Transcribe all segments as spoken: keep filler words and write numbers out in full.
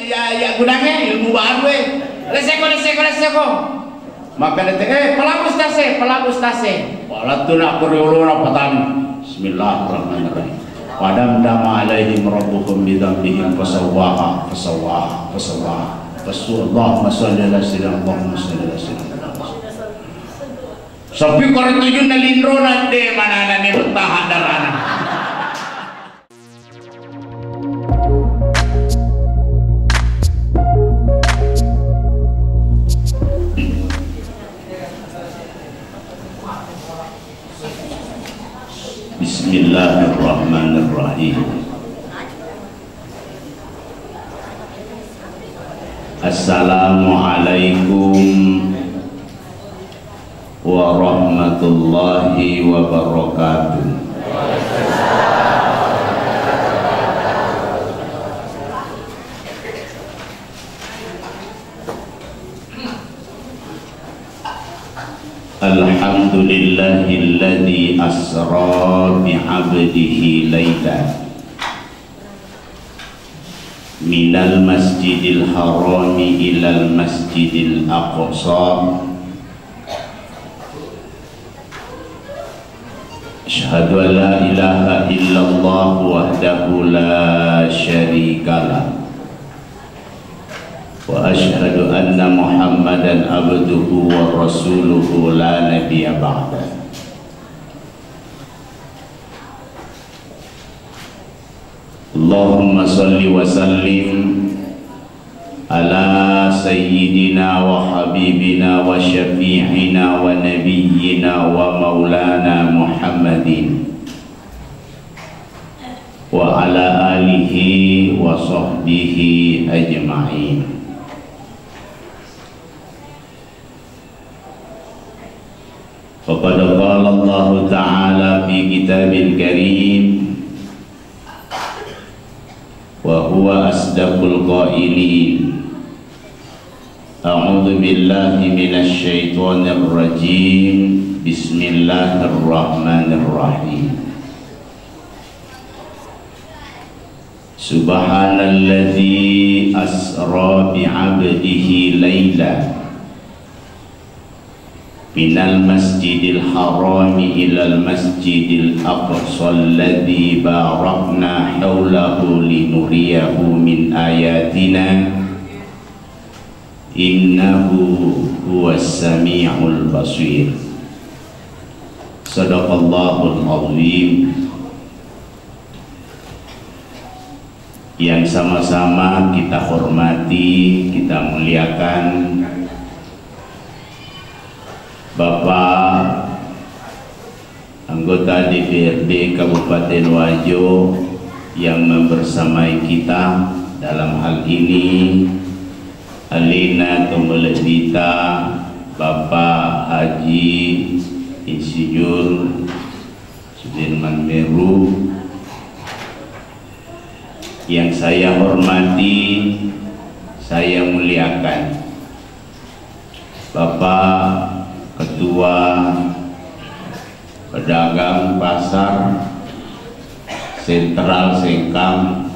Ya, ya gunangnge ilmu baru e. Leseko, leseko, leseko. Makkeda te, eh, pelabu stase, pelabu stase. Pala tu nak koriolona patani. Bismillahirrahmanirrahim. Fadamdama alaihim rabbuhum bidzambihim fasawwaha, fasawwaha, fasawwaha. Fasu-, Allahumma shalli ala sayyidina, Allahumma shalli ala sayyidina. Sapi kore tujunna linrona de manana ne bertahan darana. Bismillahirrahmanirrahim. Assalamualaikum warahmatullahi wabarakatuh. Alhamdulillahilladzi asra bi'abdihi lailan minal masjidil harami ilal masjidil aqsa. Asyhadu an la ilaha illallah wahdahu la syarikalah. Wa asyhadu anna Muhammadan abduhu wa rasuluhu la nabiyya ba'dah. Allahumma shalli wa sallim ala sayyidina wa habibina wa syafi'ina wa nabiyyina wa maulana Muhammadin wa ala alihi wa sahbihi ajma'in. Faqad qala Allahu ta'ala fi kitabil karim wa huwa asdaqul qailin. A'udzu billahi minasy syaithanir rajim. Bismillahirrahmanirrahim. Subhanalladzi asra bi'abdihi lailan minal masjidil harami ilal masjidil aqsal ladzi barakna haulahu linuriyahu min ayatina. Innahu huwas samiul basir. Sadaqallahul azim. Yang sama-sama kita hormati, kita muliakan, Bapak Anggota D P R D Kabupaten Wajo yang membersamai kita dalam hal ini, alena to malebbita Bapak Haji Insinyur Sudirman Meru, yang saya hormati, saya muliakan. Bapak Ketua Pedagang Pasar Sentral Sengkang,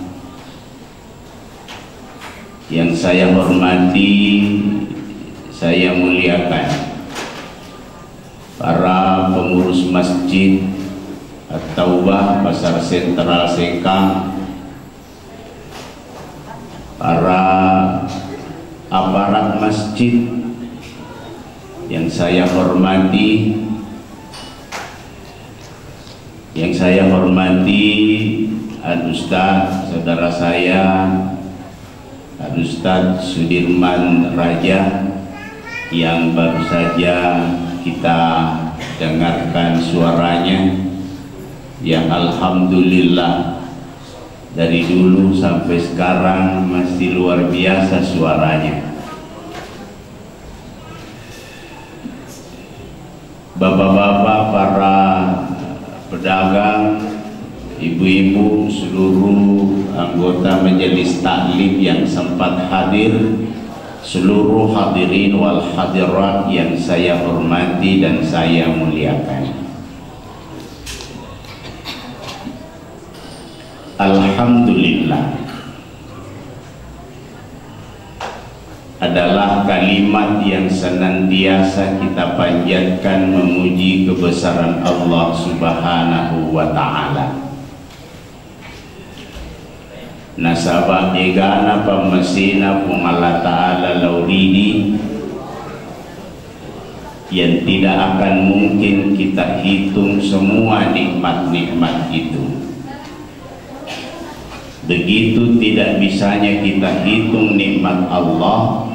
yang saya hormati, saya muliakan, para pengurus Masjid At-Taubah Pasar Sentral Sengkang, para aparat masjid yang saya hormati, yang saya hormati Al Ustaz, saudara saya Al Ustaz Sudirman Raja, yang baru saja kita dengarkan suaranya, yang alhamdulillah dari dulu sampai sekarang masih luar biasa suaranya. Bapak-bapak, para pedagang, ibu-ibu, seluruh anggota majelis taklim yang sempat hadir, seluruh hadirin wal hadirat yang saya hormati dan saya muliakan. Alhamdulillah. adalah kalimat yang senantiasa kita panjatkan memuji kebesaran Allah Subhanahu wa Ta'ala. Nasaba egana pammasena Puang Allah Ta'ala lao ridi, yang tidak akan mungkin kita hitung semua nikmat-nikmat itu. Begitu tidak bisanya kita hitung nikmat Allah,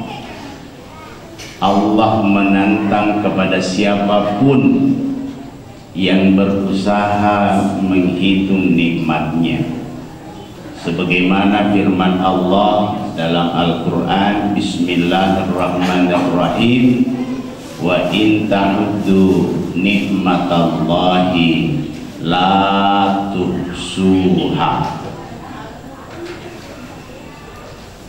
Allah menantang kepada siapapun yang berusaha menghitung nikmatnya. Sebagaimana firman Allah dalam Al-Quran, "Bismillahirrahmanirrahim, wa in ta'uddu nikmatallahi la tuhsuha."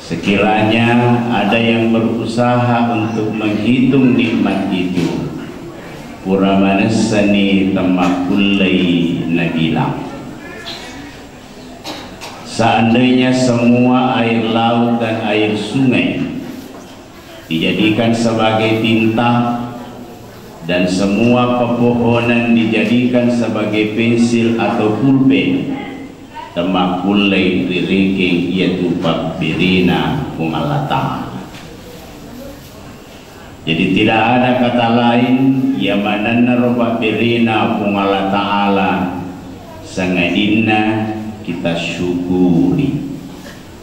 Sekiranya ada yang berusaha untuk menghitung nikmat itu, pura manessani temmakkullei nabilang. Seandainya semua air laut dan air sungai dijadikan sebagai tinta, dan semua pepohonan dijadikan sebagai pensil atau pulpen, temmakkullei rirekeng iyatu pabberena Puang Allah Ta'ala. Jadi, tidak ada kata lain iya manennaro pabberena Puang Allah Ta'ala, sangadinna kita syukuri.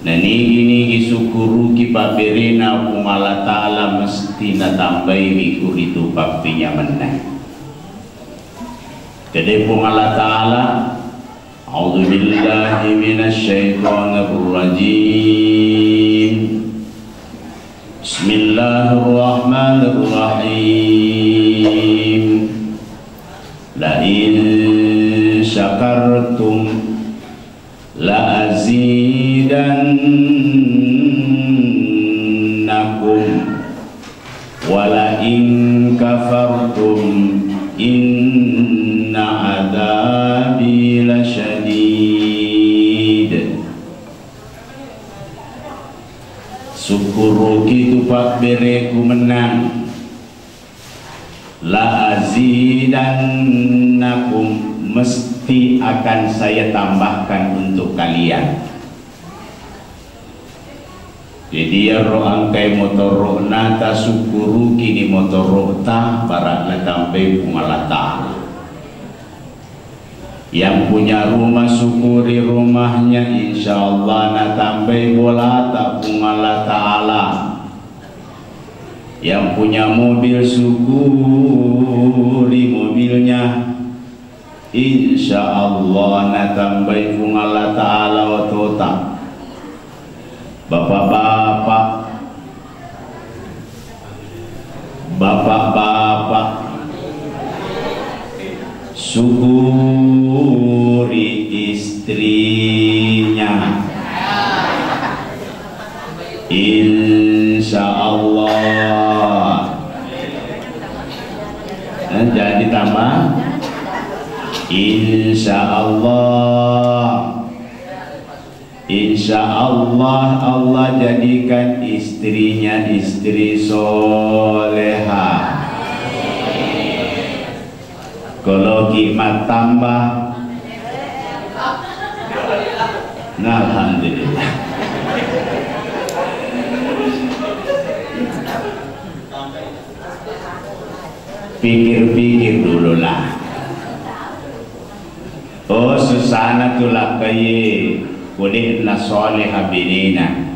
Nanigi-nigi sukkuruki pabberena Puang Allah Ta'ala, mesti natambaiwi kuritu pappenyamenna. Kedai Puang Allah Ta'ala, A'udzubillahi minasyaitonirrajim. Bismillahirrahmanirrahim. La in syakartum la azidannakum, wa la in kafartum inna adzabi lasyadid. Sukkuruki tu pabbereku mennang. La azidannakum, mesti akan saya tambahkan untuk kalian. Jadi, iyaro engkai motoro'na, tasukkurukini motoro'ta, bara'na tambai Puang Allah Ta'ala. Yang punya rumah, syukuri rumahnya, insya Allah natambai bolata Puang Allah Ta'ala. Yang punya mobil, syukuri mobilnya. Insya Allah natambai Puang Allah Ta'ala otota. Bapak-bapak, bapak-bapak, syukuri istrinya. Insya Allah. Eh, jangan ditambah. Insya Allah. Insya Allah, Allah jadikan istrinya istri soleha. Koloki mattambah. Nah, alhamdulillah. Pikir-pikir dulu lah. Oh, susana tu lakkaie, ko de'na soleha benena.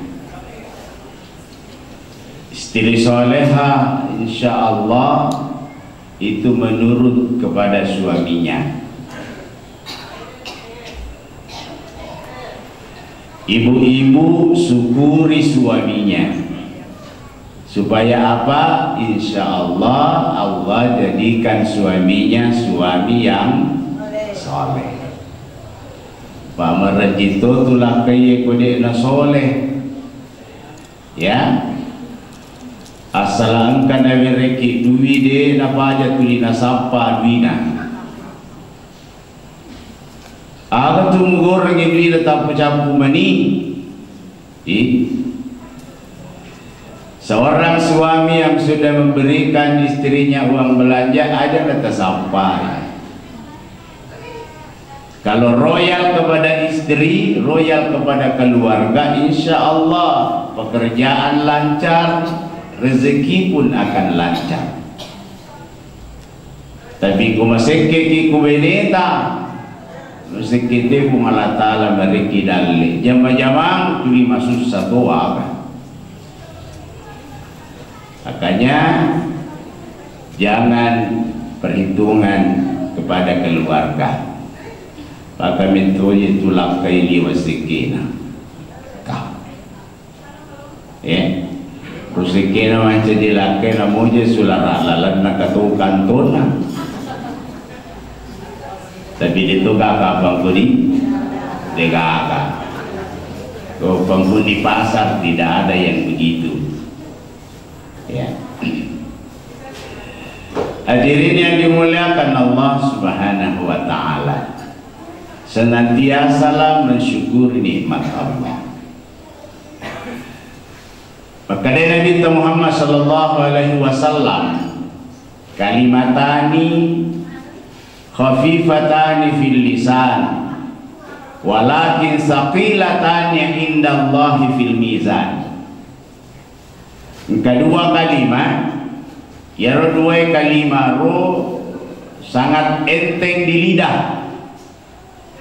Istri soleha, insya Allah, itu menurut kepada suaminya. Ibu-ibu syukuri suaminya. Supaya apa? Insya Allah, Allah jadikan suaminya suami yang soleh. Pamerejito tu lakkaie ko de'na soleh. Ya. Asal engka nawereki dui de napaja tuli nasappa duina. Aga tu mugorengngi duina tappu-cappu mani? Ih. Seorang suami yang sudah memberikan istrinya uang belanja, aja na tasappai. Kalau royal kepada istri, royal kepada keluarga, insya Allah pekerjaan lancar, rezeki pun akan lancar. Tapi ko masekkeki ku beneta, masekkete Puang Allah Ta'ala mereki dalle. Jama-jamang tuli masussa toa kan. Makanya jangan perhitungan kepada keluarga. Maka metoi tulakkai liwa sekkena. Kah. Eh, rusikena mancaji lakkaina moje sulara lalenna katu kantonna. Tapi itu kakak pangkuni degaga. Kalau pangkuni pasar tidak ada yang begitu. Ya. Hadirin yang dimuliakan Allah Subhanahu wa Ta'ala, senantiasalah mensyukuri nikmat Allah. Makkeda Nabi Muhammad sallallahu alaihi wasallam, "Kalimatani khafifatani fil lisan, walakin saqilatani indallahi fil mizan." Engka dua kalimat, iyaro duae kalimat ro sangat enteng di lidah.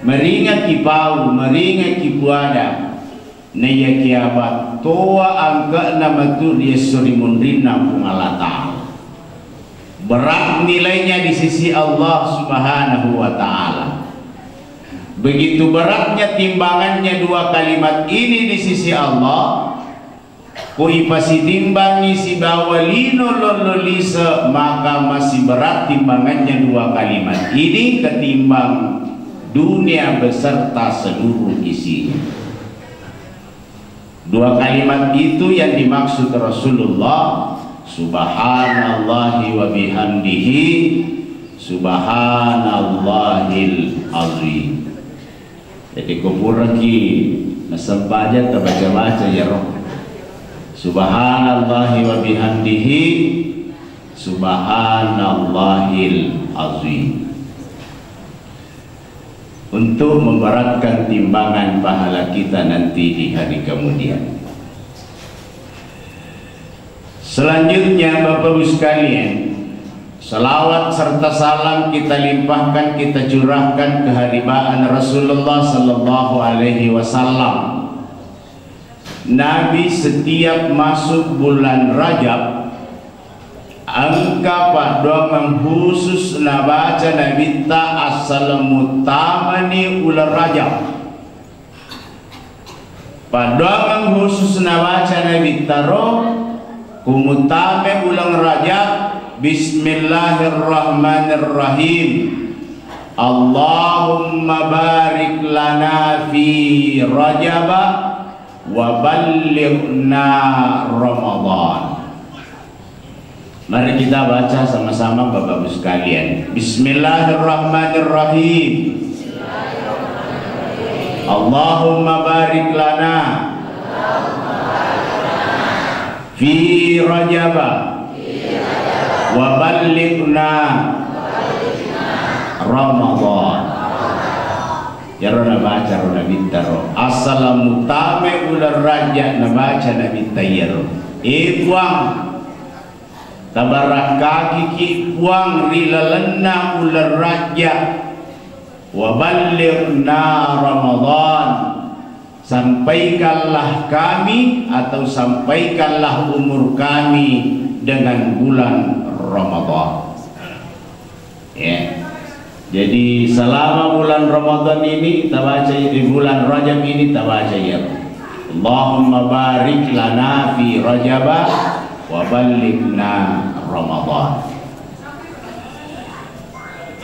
Maringaki pau, maringaki puada, naiyakiya battoa angke'na matu ri esso ri munrinna Puang Allah Ta'ala. Berat nilainya di sisi Allah Subhanahu wa Ta'ala. Begitu beratnya timbangannya dua kalimat ini di sisi Allah, ko ipasitimbangi sibawa lino lollo lise, maka masih berat timbangannya dua kalimat ini ketimbang dunia beserta seluruh isinya. Dua kalimat itu yang dimaksud Rasulullah, subhanallahi wa bihamdihi, subhanallahil azim. Jadi, ko puraki nasempajang, tabaca-baca iyaro. Subhanallahi wa bihamdihi, subhanallahil azim. Untuk memberatkan timbangan pahala kita nanti di hari kemudian. Selanjutnya, Bapak Ibu sekalian, salawat serta salam kita limpahkan, kita curahkan keharibaan Rasulullah sallallahu alaihi wasallam. Nabi setiap masuk bulan Rajab, engka paddoangeng khusus nabaca Nabitta assaleng muttamani uleng Rajab. Paddoangeng khusus nabaca Nabitta ro, ku muttame uleng Rajab, Bismillahirrahmanirrahim. Allahumma barik lana fi Rajaba wa ballighna Ramadan. Mari kita baca sama-sama, Bapak Ibu sekalian. Bismillahirrahmanirrahim. Allahumma barik lana fi Rajaba wa ballighna Ramadan. Iyaro nabaca ro Nabitta ro. Assaleng muttamai uleng Rajab nabaca Nabitta iyaro. E Puang, tabarakkakiki Puang ri lalenna uleng Rajab. Wa ballighna Ramadan. Sampaikanlah kami atau sampaikanlah umur kami dengan bulan Ramadan. Ya. Jadi, selama bulan Ramadan ini tabaca, di bulan Rajab ini tabaca ya. Allahumma barik lana fi Rajaba wa ballighna Ramadan.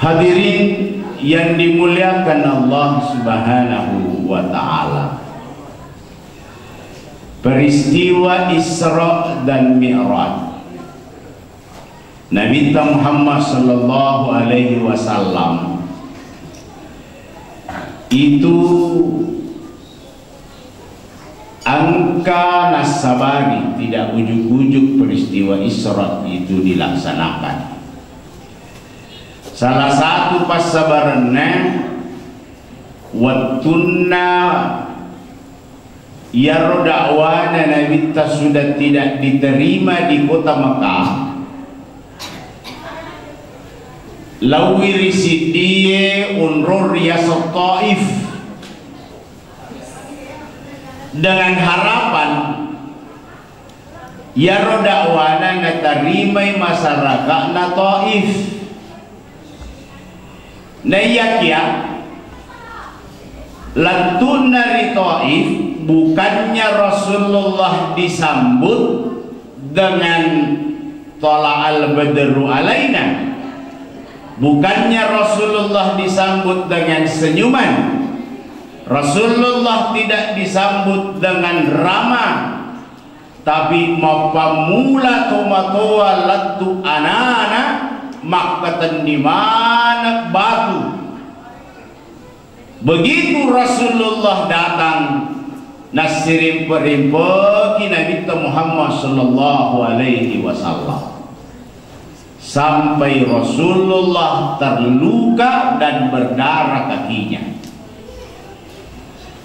Hadirin yang dimuliakan Allah Subhanahu wa Ta'ala. Peristiwa Isra dan Mi'raj. Nabitta Muhammad sallallahu alaihi wasallam itu Engka nassabari, tidak ujuk-ujuk peristiwa Isra itu dilaksanakan. Salah satu passabarenna, wettunna iyaro dakwana Nabitta sudah tidak diterima di kota Mekah, laowi ri siddie onrong ri yaseng Taif dengan harapan iyaro dakwana natarimai masyarakatna Taif. Naiyakia lettu'na ri Taif, bukannya Rasulullah disambut dengan "Thala'al badru alaina", bukannya Rasulullah disambut dengan senyuman, Rasulullah tidak disambut dengan ramah, tapi mappammula tomatoa lettu anana makkatenni maneng batu. Begitu Rasulullah datang, nassirimpe-rimpeki Nabitta Muhammad sallallahu alaihi wasallam. Sampai Rasulullah terluka dan berdarah kakinya.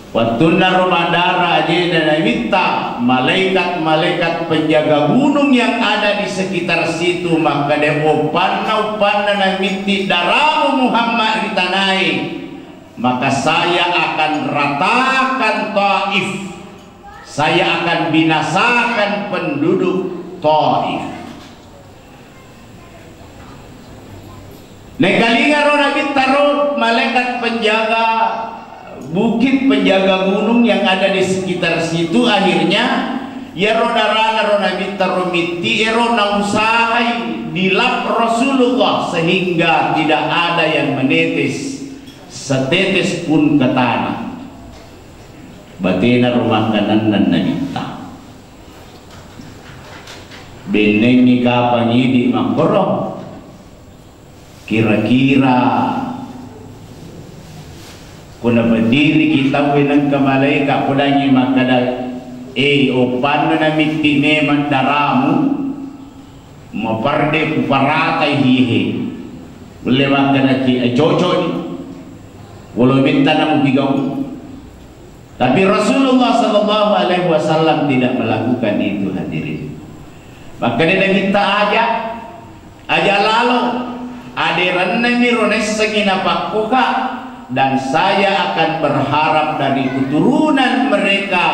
Wettunna ro maddara ajena Nabitta, malaikat-malaikat penjaga gunung yang ada di sekitar situ makkeda, "Uppanna-uppanna namitti daramu Muhammad ri tanae, maka saya akan ratakan Taif. Saya akan binasakan penduduk Taif." Naekalingaro Nabitta ro malaikat penjaga bukit, penjaga gunung yang ada di sekitar situ, akhirnya iyaro darana ro Nabitta ro mitti'e ro nausahai dilap Rasulullah sehingga tidak ada yang menetes setetes pun ke tanah. Batena ro makkananna Nabitta. Bennengngi kapang idi makkoro. Kira-kira ko napeddiri ki tauwe nengka malaeka podangngi makkeda, "E, oppanna namitti memang daramu, maparde kuparatai hihe." Ulle makkedaki, "E, cocokni. Wolo metta namupigau." Tapi Rasulullah sallallahu alaihi wasallam tidak melakukan itu, hadirin. Makkeda Nabitta, "Aja, aja lalo, aderennami ro naissengngi napakkoka, dan saya akan berharap dari keturunan mereka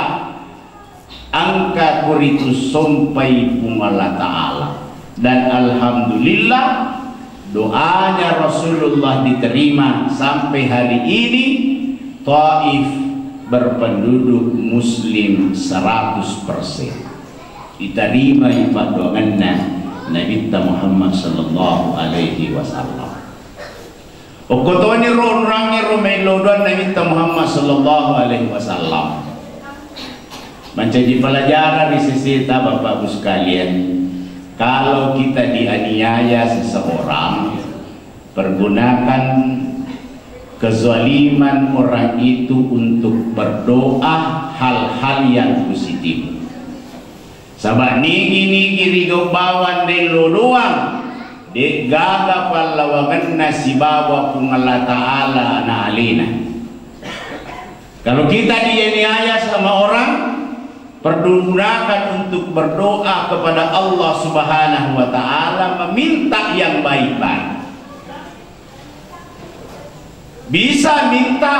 engka kuritu sompai Puang Allah Ta'ala." Dan alhamdulillah, doanya Rasulullah diterima sampai hari ini. Taif berpenduduk muslim seratus persen. Ditarimai paddoangenna Nabitta Muhammad sallallahu alaihi wasallam. Okko toni ro onrangnge ro maello doang Nabitta Muhammad sallallahu alaihi wasallam. Mancaji pelajaran ri seseta, Bapak Ibu sekalian, kalau kita dianiaya seseorang, pergunakan kezaliman orang itu untuk berdoa hal-hal yang positif. Saba nigi-nigi rigau bawang dello doang, de'gaga pallawangenna sibawa Puang Allah Ta'ala na alena. Kalau kita dianiaya sama orang, pergunakan untuk berdoa kepada Allah Subhanahu wa Ta'ala, meminta yang baik-baik. Bisa minta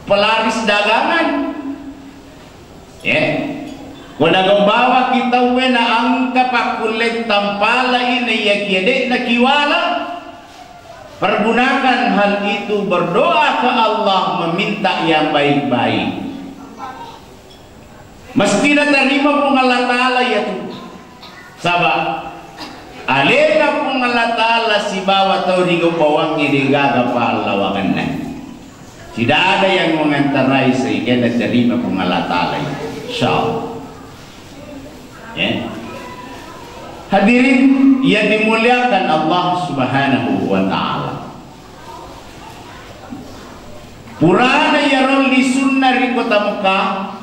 pelaris dagangan. Ya. Ko nagau bawaki tauwe na engka pakkulle tampalai na iyakiya de'na kiwala, pergunakan hal itu berdoa ke Allah, meminta yang baik-baik. Mesti natarima Puang Allah Ta'ala iyatu. Saba alena Puang Allah Ta'ala sibawa tau rigau bawangnge de'gaga pallawangenna. Tidak ada yang mengantarai sehingga natarima Puang Allah Ta'ala itu. Insyaallah. Ya. Hadirin yang dimuliakan Allah Subhanahu wa Ta'ala. Purana iyaro lisunna ri kota Mekah,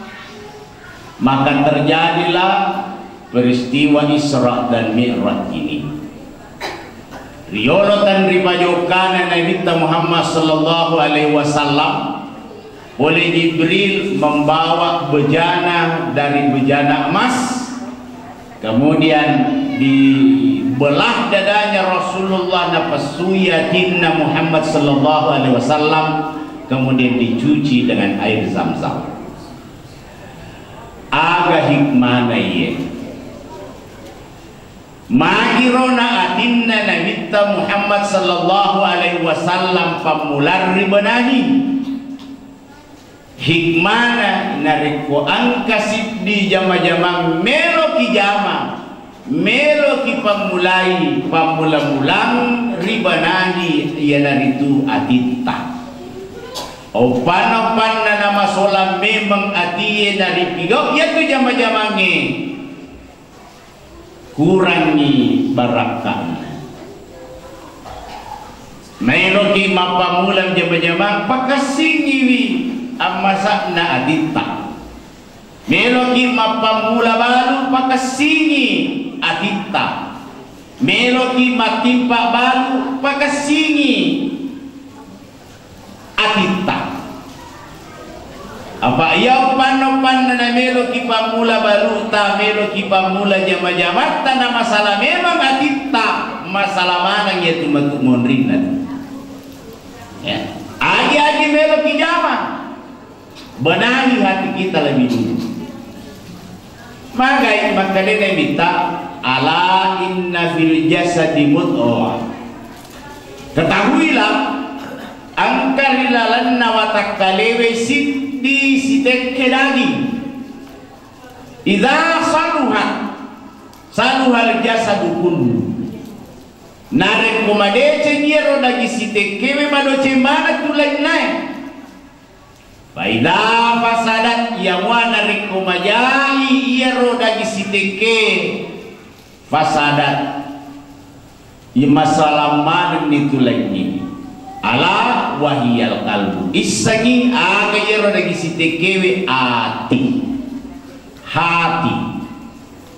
Maka terjadilah peristiwa Isra dan Mi'raj ini. Riolo tan ripajokkana Nabitta Muhammad sallallahu alaihi wasallam, oleh Jibril membawa bejana dari bejana emas, kemudian dibelah dadanya Rasulullah, napessui atinna Muhammad sallallahu alaihi wasallam, kemudian dicuci dengan air Zam-Zam. Aga hikmana iye? Magiro na atinna Nabitta Muhammad sallallahu alaihi wasallam pammulang ri benahi. Hikmana narekko engka siddi jama-jamang meloki jama, meloki pammulai pammula-mulang ri benahi, iyanaritu atitta. Oppanna-oppanna namasolang memeng atie naripigau iyatu jama-jamangnge, kurangngi barakka'na. Maeloki mappammula jama-jamang, pakessingiwi ammasa'na atitta. Meloki mappammula balu, pakessingi atitta. Meloki mattimpa balu, pakessingi atitta. Apa iya oppanna-oppanna nameloki pammula baluta, meloki pammula jama-jamatta, na masalah memang atitta, masalah maneng iyatu matu monrinna. Ya. Agi-agi meloki jama, benahi hati kita lebih dulu. Magai makkedana Nabitta, "Ala inna fil jasadi mudghah." Ketahuilah, engka ri lalenna watakkalewe siddi sitekke daging. Idza saluhat, saluhal jasadu kullu. Narekko madeceng iyaro daging sitekkewe, madeceng maneng tu lainnae. Faidza fasadat, iyamua narekko majai iyaro daging sitekke, fasadat, iya masalah manenni tu laingnge. Ala wahiyal qalbu. Issengngi aga iyaro daging sitekkewe? Ati. Hati.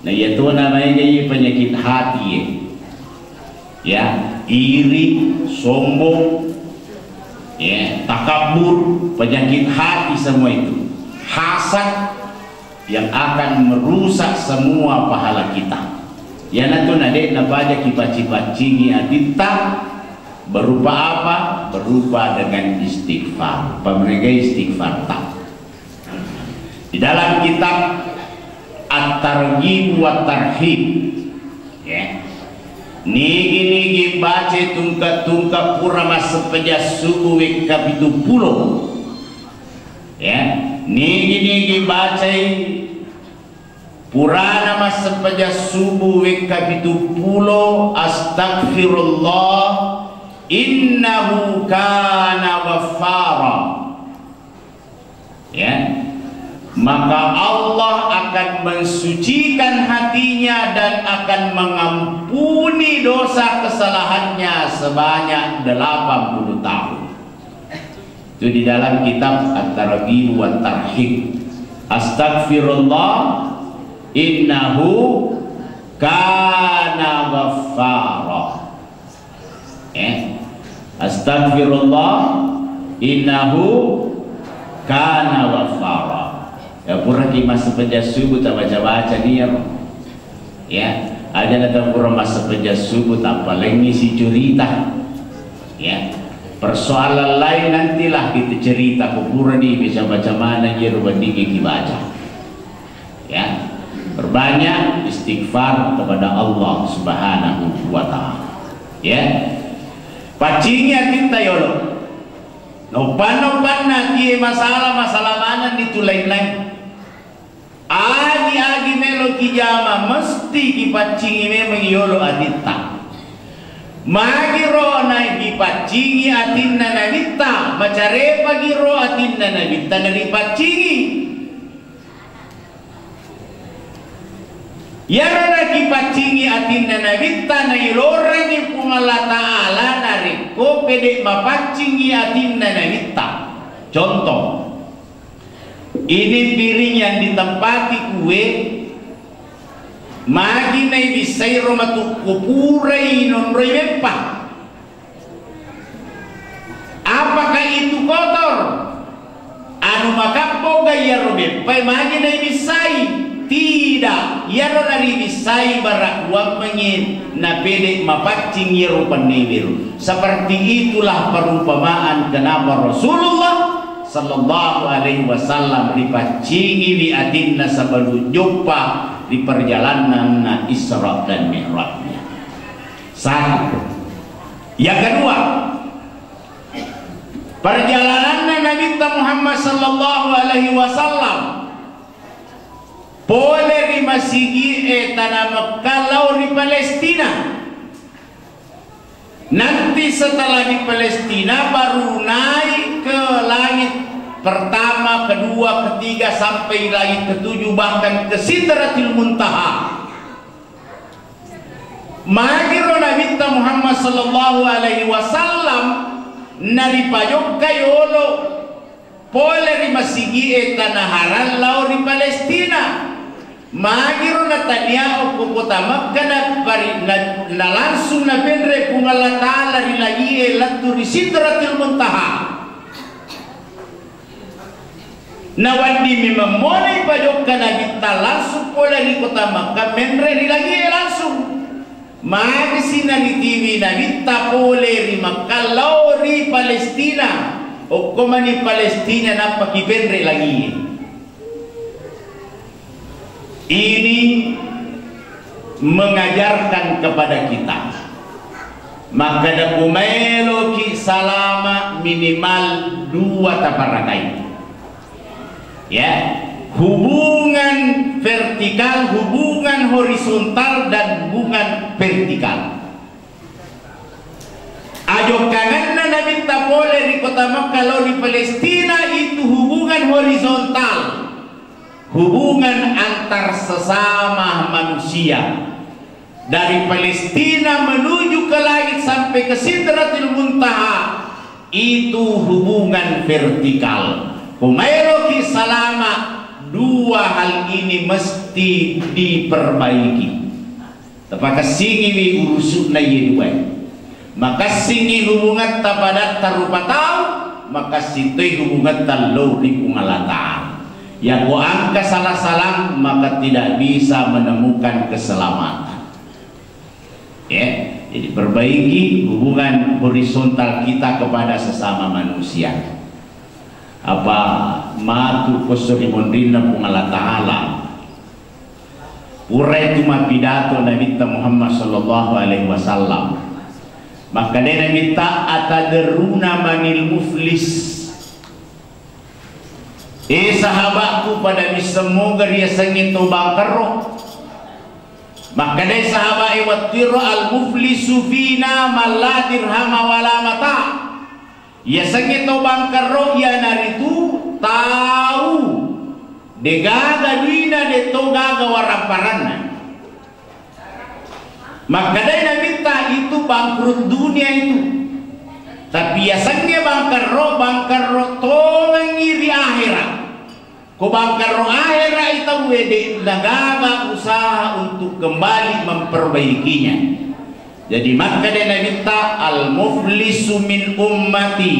Nah, iyatona maega iye penyakit hati, ya. Ya, iri, sombong, ya, takabur, penyakit hati semua itu. Hasad yang akan merusak semua pahala kita. Iyanatu na de' napaja kipacci-paccingi atitta, berupa apa? Berupa dengan istighfar. Pamega istighfar ta. Di dalam kitab At-Targhib wa Tarhib, ya. Nigi-nigi baca tungka-tungka pura massempajang subuh wekka pitu pulo. Ya, nigi-nigi bacai purana massempajang subuh wekka pitu pulo, astagfirullah, innahu kana ghaffara. Ya. Maka Allah akan mensucikan hatinya dan akan mengampuni dosa kesalahannya sebanyak delapan puluh tahun. Itu di dalam kitab At-Targhib wa Tarhib. Astagfirullah, innahu kana ghaffara. Eh, astagfirullah, innahu kana ghaffara. Ya, puraki massempajang subuh tabaca-baca ni, ya. Ya, aja na tapura massempajang subuh tapalengi si curita. Ya, persoalan lain nantilah kita cerita, ko purani baca-baca mana iyaro weddingnge kibaca. Ya, perbanyak istighfar kepada Allah Subhanahu wa Ta'ala. Ya, paccingi atitta yolo. Noppan-noppanna tie masalah-masalah manenni tu lain-lain. Agi-agi melo kijama, mesti kipaccingi memeng yolo atitta. Magiro na kipaccingi atinna Nabitta, macarepa giro atinna Nabitta naripaccingi. Iyaro nakipaccingi atinna Nabitta nailorengngi Puang Allah Ta'ala narekko pede mapaccingi atinna Nabitta. Contoh, Ini piring yang ditempati kue, magi naibissai ro matukku purai nonroi beppa. Apakah itu kotor? Anu makappoga iyaro beppae magi naibissai? Tidak, iyaro naribissai barakuammengngi napede mapaccing iyaro penneweru. Seperti itulah perumpamaan kenapa Rasulullah sallallahu alaihi wasallam ripaccingiwi atinna sebelum joppa ri perjalananna Isra dan Mi'rajnya. Satu. Yang kedua, perjalananna Nabitta Muhammad sallallahu alaihi wasallam pole ri masigi'e tana Mekkah lao ri Palestina. Nanti setelah di Palestina baru naik ke langit pertama, kedua, ketiga, sampai langit ketujuh, bahkan ke Sidratil Muntaha. Magiro Nabitta Muhammad sallallahu alaihi wasallam naripajokka yolo pole ri masigi'e Tanah Haram lao ri Palestina. Magiro natania okko kota Mekkah na pari-, na, na langsung napenre Puang Allah Ta'ala ri langie lettu ri Sidratil Muntaha. Nawedding memeng monai pajokka Nabitta langsung pole ri kota Makkah, menre ri langie langsung. Magisi naritiwi Nabitta pole ri Makkah lao ri Palestina. Okko mani Palestina nappa kipenre langie. Ini mengajarkan kepada kita, makkeda ku maeloki salama minimal dua taparakai. Ya, hubungan vertikal, hubungan horizontal, dan hubungan vertikal. Ajokkangenna Nabitta pole ri kota Makkah lao ri Palestina itu hubungan horizontal, hubungan antar sesama manusia. Dari Palestina menuju ke langit sampai ke Sidratil Muntaha itu hubungan vertikal. Kumaeloki salama, dua hal ini mesti diperbaiki. Tapakessingiwi urusu'na iye duae. Makessingi hubungatta padatta rupa tau, makessing toi hubungatta lao ri Puang Allah Ta'ala. Yako engka sala-salang, maka tidak bisa menemukan keselamatan. Ya, jadi perbaiki hubungan horizontal kita kepada sesama manusia. Apa matu ko esso ri monrinna Puang Allah Ta'ala. Pura itu mappidato Nabitta Muhammad sallallahu alaihi wasallam. Makkedai Nabitta, "Atadruna manil muflis?" Eh, sahabatku, pada misseng moga riasengnge to bangkerro? Makkedai sahabat e wettuero, "Al muflisu fina man la dirhama wala mata." Yasengnge to bangkerro iyanaritu tau degaga duina, de to gaga waramparanna. Makkedai Nabitta, itu bangkrut dunia itu. Tapi yasengnge bangkerro, bangkerro tongengngi ri ahera. Ko bangkerro ahera i tauwe, de nagaga usaha untuk kembali memperbaikinya. Jadi makkeda Nabitta, "Al muflisu min ummati."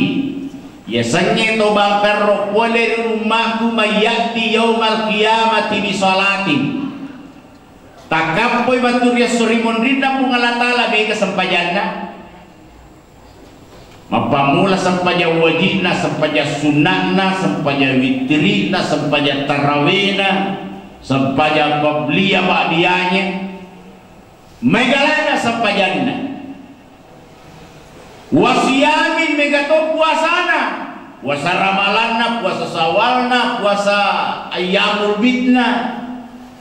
Yasengnge to bangkerro pole ri ummaku, "Mayyati yaumal qiyamati bisalatin." Takkappoi matu ri esso ri monrinna Puang Allah Ta'ala mega sempajanna. Mappammula sempajang wajibna, sempajang sunnahna, sempajang wittirina, sempajang tarawihna, sempajang qabliyah ba'diyahnya. Megalana sempajanna. Wasiyamin, mega to puasana. Puasa Ramalanna, puasa Sawalna, puasa Ayyamul Bidna,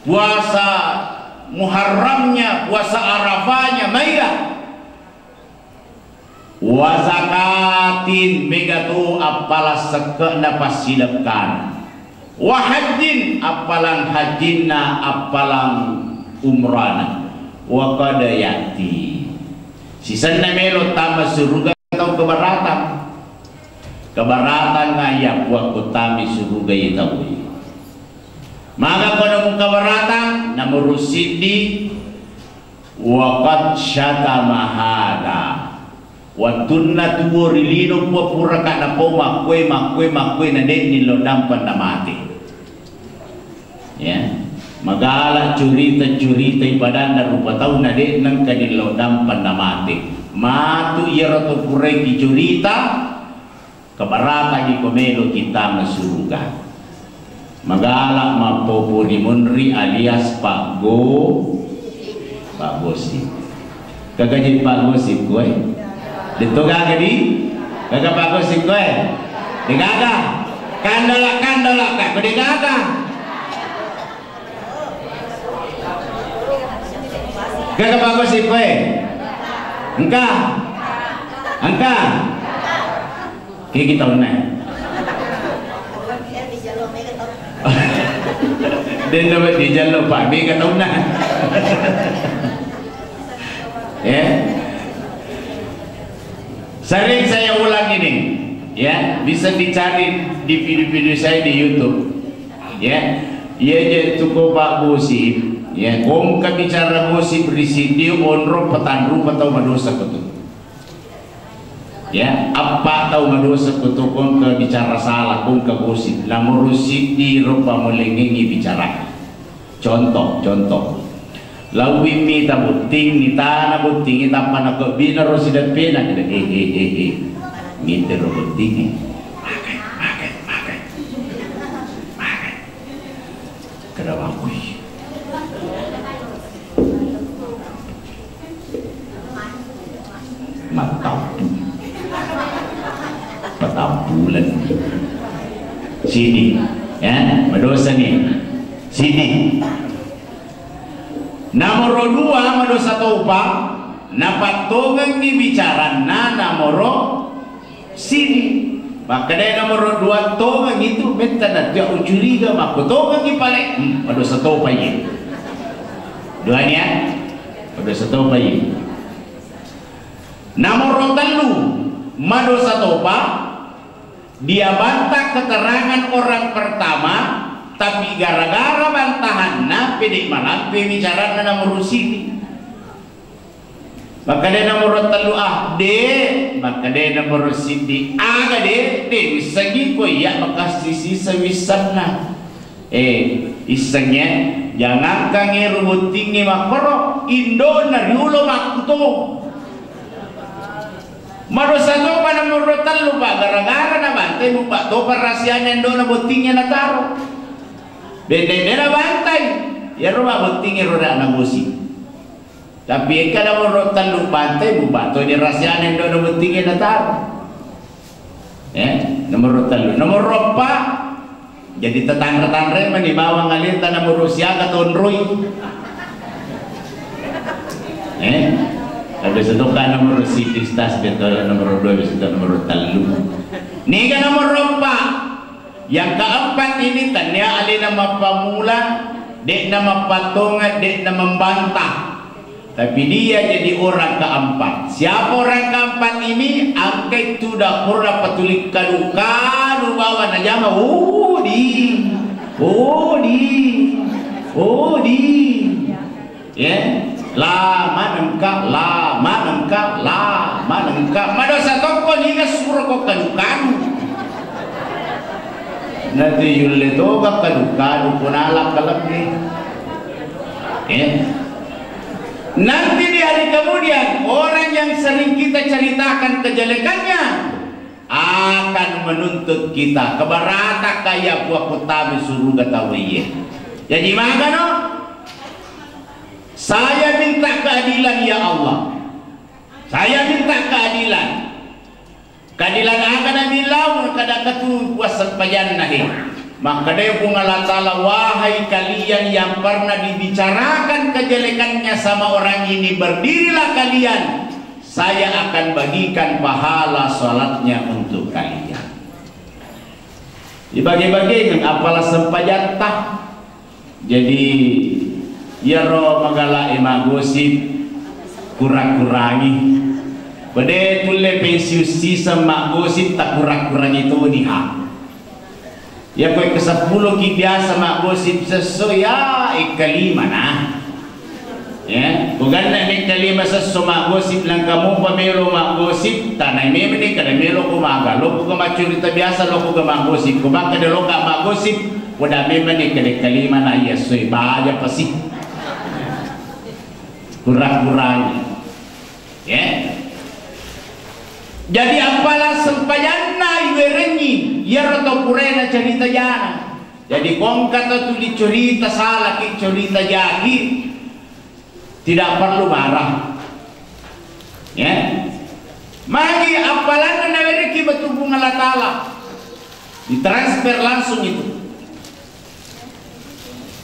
puasa Muharramnya, puasa Arafahnya, mega. Wa zakatin, mega to appalang sekke'na passidekkana. Wa hajjin, appalang hajjinna, appalang umrana. Wa qad ya'ti. Sisenna melo tama suruga tau keberatan. Keberatanga iya Puang ko tama suruga iya tau. Maga kono mukabaratang, nomoro siddi, wa qad syatama hadza. Wettunna tuwo ri lino pura-puraka napau makkue, makkue, makkue, na de'ni lo dampang namate. Ya. Magala curita-curita ipadanna rupa tau na de' nengka ni lo dampang namate. Matu iyaro to puraiki curita, kabaratangi ko meloki tama suruga. Magala mappopo ri munri alias paggo-, paggosip. Gaga je paggosip koe? Detto gaga di? Gaga paggosip koe? De gaga? Kandola-kandola ka, ko de gaga? Gaga paggosip koe? Engka? Engka? Kegi taunna. Denna dijallo pa mega taunna. Ya. Sering saya ulang ini, ya, bisa dicari di video-video saya di YouTube. Ya. Iya je tuko Pak Gosip, ya, kongka bicara gosip ri sidi onro patanru patau madosa ko tu. Ya, appa tau madosa ko to kongka bicara salah, kongka gosip. Nomoro siddi ro pamolengengi bicara. Contoh, contoh. Lauwi mita botting, mitana botting, tappa nakebbina ro sideppena, eh, eh, eh, eh. Mita ro botting, eh. Makai, makai, makai. Makai. Kada makui. Mattampu. Patampulen. Sini. Ya, madosa ni. Sini. Nomoro dua madosa topa, napattongengi bicaranna nomoro sini. Makkeda nomoro dua tongeng itu metta na dia ucuriga makko tongengi pale. Hmm, madosa topa iye. Dua ni ya. Madosa topa iye. Nomoro tellu, madosa topa, dia bantah keterangan orang pertama, tapi gara-gara bantahanna pede malampe bicaranna nomoro sini. Makkeda nomoro tellu, ah, de, makkeda nomoro siddi, aga de, de, wissengi ko iya makassi sisa wissenna. Eh, issengnge, jangangkangngi ro bottingnge makkoro, indona riulo makkuto. Madosa topa nomoro tellu, Pak, gara-gara nabantai, mupa topa rahasiana indona bottingnge nataro. Bende-bende nabantai, iyaro mabbottingnge ro dak nagosi. Tapi engka nomoro tellu bantai, mupa to ni rahasiana indona bottingnge nataro. Eh, nomoro tellu. Nomoro eppa, jadi tetanre-tanre mani bawang aleta nomoro siaga tonroi. Eh, ada setoka nomoro siti stas betul nomoro dua bisa nomoro tellu. Niga nomoro eppa. Yang keempat ini tania alena mappamula, de'na mappattonga, de'na membantah. Tapi dia jadi orang keempat. Siapa orang keempat ini? Angkai tu dapurna patulik kadu-kadu bawa najama. Udi, udi, udi. Ya, la manengka, la manengka, la manengka. Madosa tokko niga suro ko kadu-kadu. Natu yulle toga kadu-kadu punala kalebbi. Ya. Nanti di hari kemudian orang yang sering kita ceritakan kejelekannya akan menuntut kita. Kebarata kaya buah kota di surga tau iye. Jadi magano? Saya minta keadilan, ya Allah. Saya minta keadilan. Keadilan akan nabilau kada ketu puasa pajanna he. Makkedai Puang Allah Ta'ala, wahai kalian yang pernah dibicarakan kejelekannya sama orang ini, berdirilah kalian. Saya akan bagikan pahala salatnya untuk kalian. Dibagi-bagi dengan apalah sempajatta. Jadi, iyaro magala e maggosip, kurang-kurangi. Pede tulle pensiun season maggosip, takurang-kurangi toni ha. Iya ko wekka seppulo ki biasa maggosip sesso, ya, wekka lima na. Ya, ko ganna wekka lima sesso maggosip, nangka mupa melo maggosip, tanai memang ni kada melo ko maga, lo ko ga maccurita biasa, lo ko ga maggosip, ko makkeda lo ka maggosip, ko da memang ni kada wekka lima na iya soi baja pasi. Kurang-kurangi. Ya. Jadi, apala sempajanna iwerengngi, iyaro tau puraena cerita jana. Jadi, ko engka tau tuli cerita sala ki, cerita jaki, tidak perlu marah. Ya. Magi apalanna nawerekki batu Puang Allah Taala. Ditransfer langsung itu.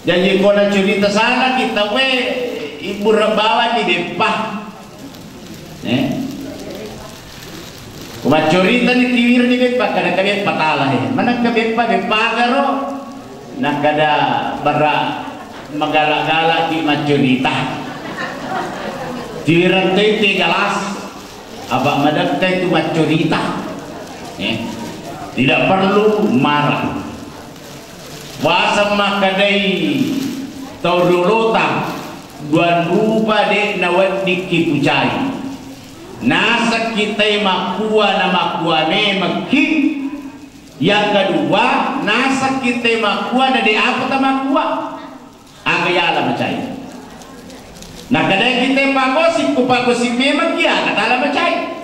Jaji ko na curita sana kita we, ibu rebawa ni beppa. Eh. Ko maccurita ni tiwir ni beppa, kada ka beppa tala, eh. Mana ka beppa, beppa garo. Nakada bara magala-gala ki maccurita. Tiwirang tete galas. Apa madekka itu maccurita. Eh. Tidak perlu marah. Waseng makkadai tau riolota, duang rupa de' naweddikki pucai. Nasakki tai makkua na makkua memekki. Yang kedua, nasakki tai makkua na de' apa tamakkua. Aga yala macai. Nakkadai kita paggosip, ku paggosip memekki aga tala macai.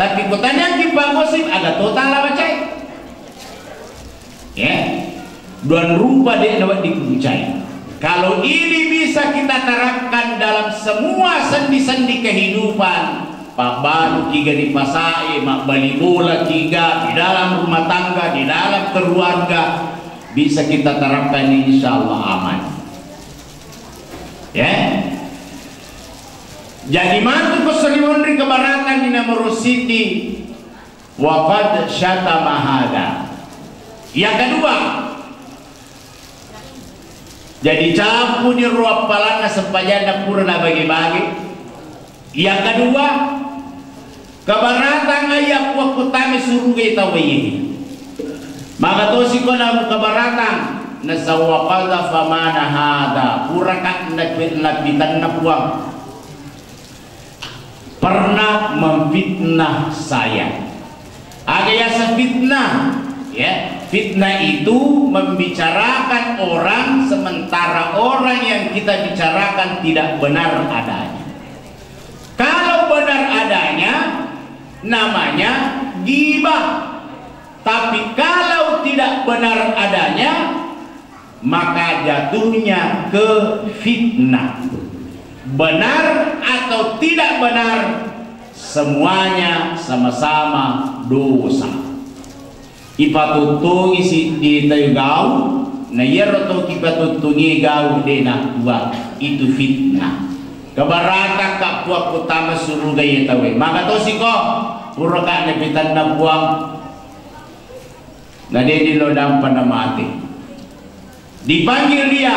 Tapi ku taniangki paggosip, aga to tala macai. Ya. Duang rupa de' nawedding kucai. Kalau ini bisa kita terapkan dalam semua sendi-sendi kehidupan, pabbalu kiga di pasae, mabbali bola kiga, di dalam rumah tangga, di dalam keluarga, bisa kita terapkan, insya Allah aman. Ya. Jadi matu ko saliwenri kebaratang ni nomoro siddi. Wa qad syatama hadza. Yang kedua, jadi campuni ro appalanna sempajanna pura nabage-bage. Yang kedua, kebaratang ayya puakku tame suruga tau iye. Maka tosi ko namu kebaratang, nasaba wa qadhafa mana hadza, puraka napi-, napitanna puang. Pernah memfitnah saya. Aga yaseng fitnah, ya. Fitnah itu membicarakan orang sementara orang yang kita bicarakan tidak benar adanya. Kalau benar adanya, namanya ghibah. Tapi kalau tidak benar adanya, maka jatuhnya ke fitnah. Benar atau tidak benar, semuanya sama-sama dosa. Ipatuttungi siddi tau gau, na iyaro to kipatuttungi gau de' nakkua, itu fitnah. Kebaratang ka puakku tama suruga iya tauwe. Maka tosi ko, puraka napitanna puang. Na de' ni lo dampa na mate. Dipanggil dia,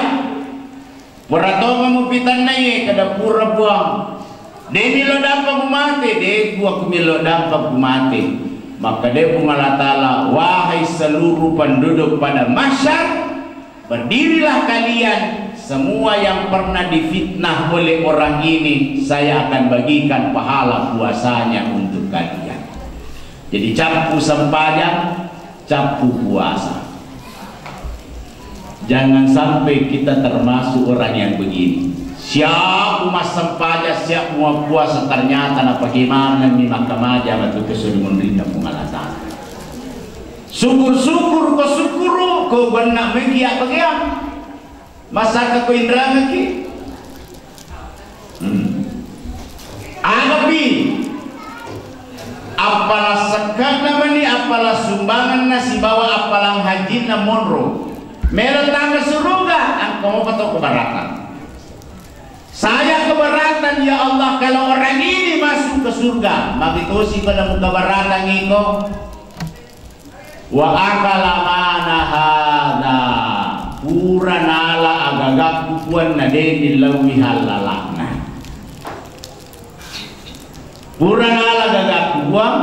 pura tongeng mupitanna iye, kada pura puang. De' mi lo dampa ku mate, de' puang ku mi lo dampa ku mate. Maka de' Puang Allah Ta'ala, wahai seluruh penduduk pada mahsyar, berdirilah kalian, semua yang pernah difitnah oleh orang ini, saya akan bagikan pahala puasanya untuk kalian. Jadi cappu sempajang, cappu puasa. Jangan sampai kita termasuk orang yang begini. Siap massempajang, siap muappuasa, ternyata na bagaimana mi makkamaja matu ke suri munrinna Puang Allah Ta'ala. Syukur-syukur ko syukuru, ko benna megi apa kaya. Masaka ko inrangaki. Hmm. Agapi, appala sekkanna mani, appala sumbanganna sibawa appalang hajinna monro. Melo tama suruga, angka mopa to keberatan. Saya keberatan, ya Allah, kalau orang ini masuk ke surga, magi tosi pada keberatan iko. Wa akala mana hadza, pura nala agagakku puanna de' nillauwi hallala'na. Pura nala agagakku puang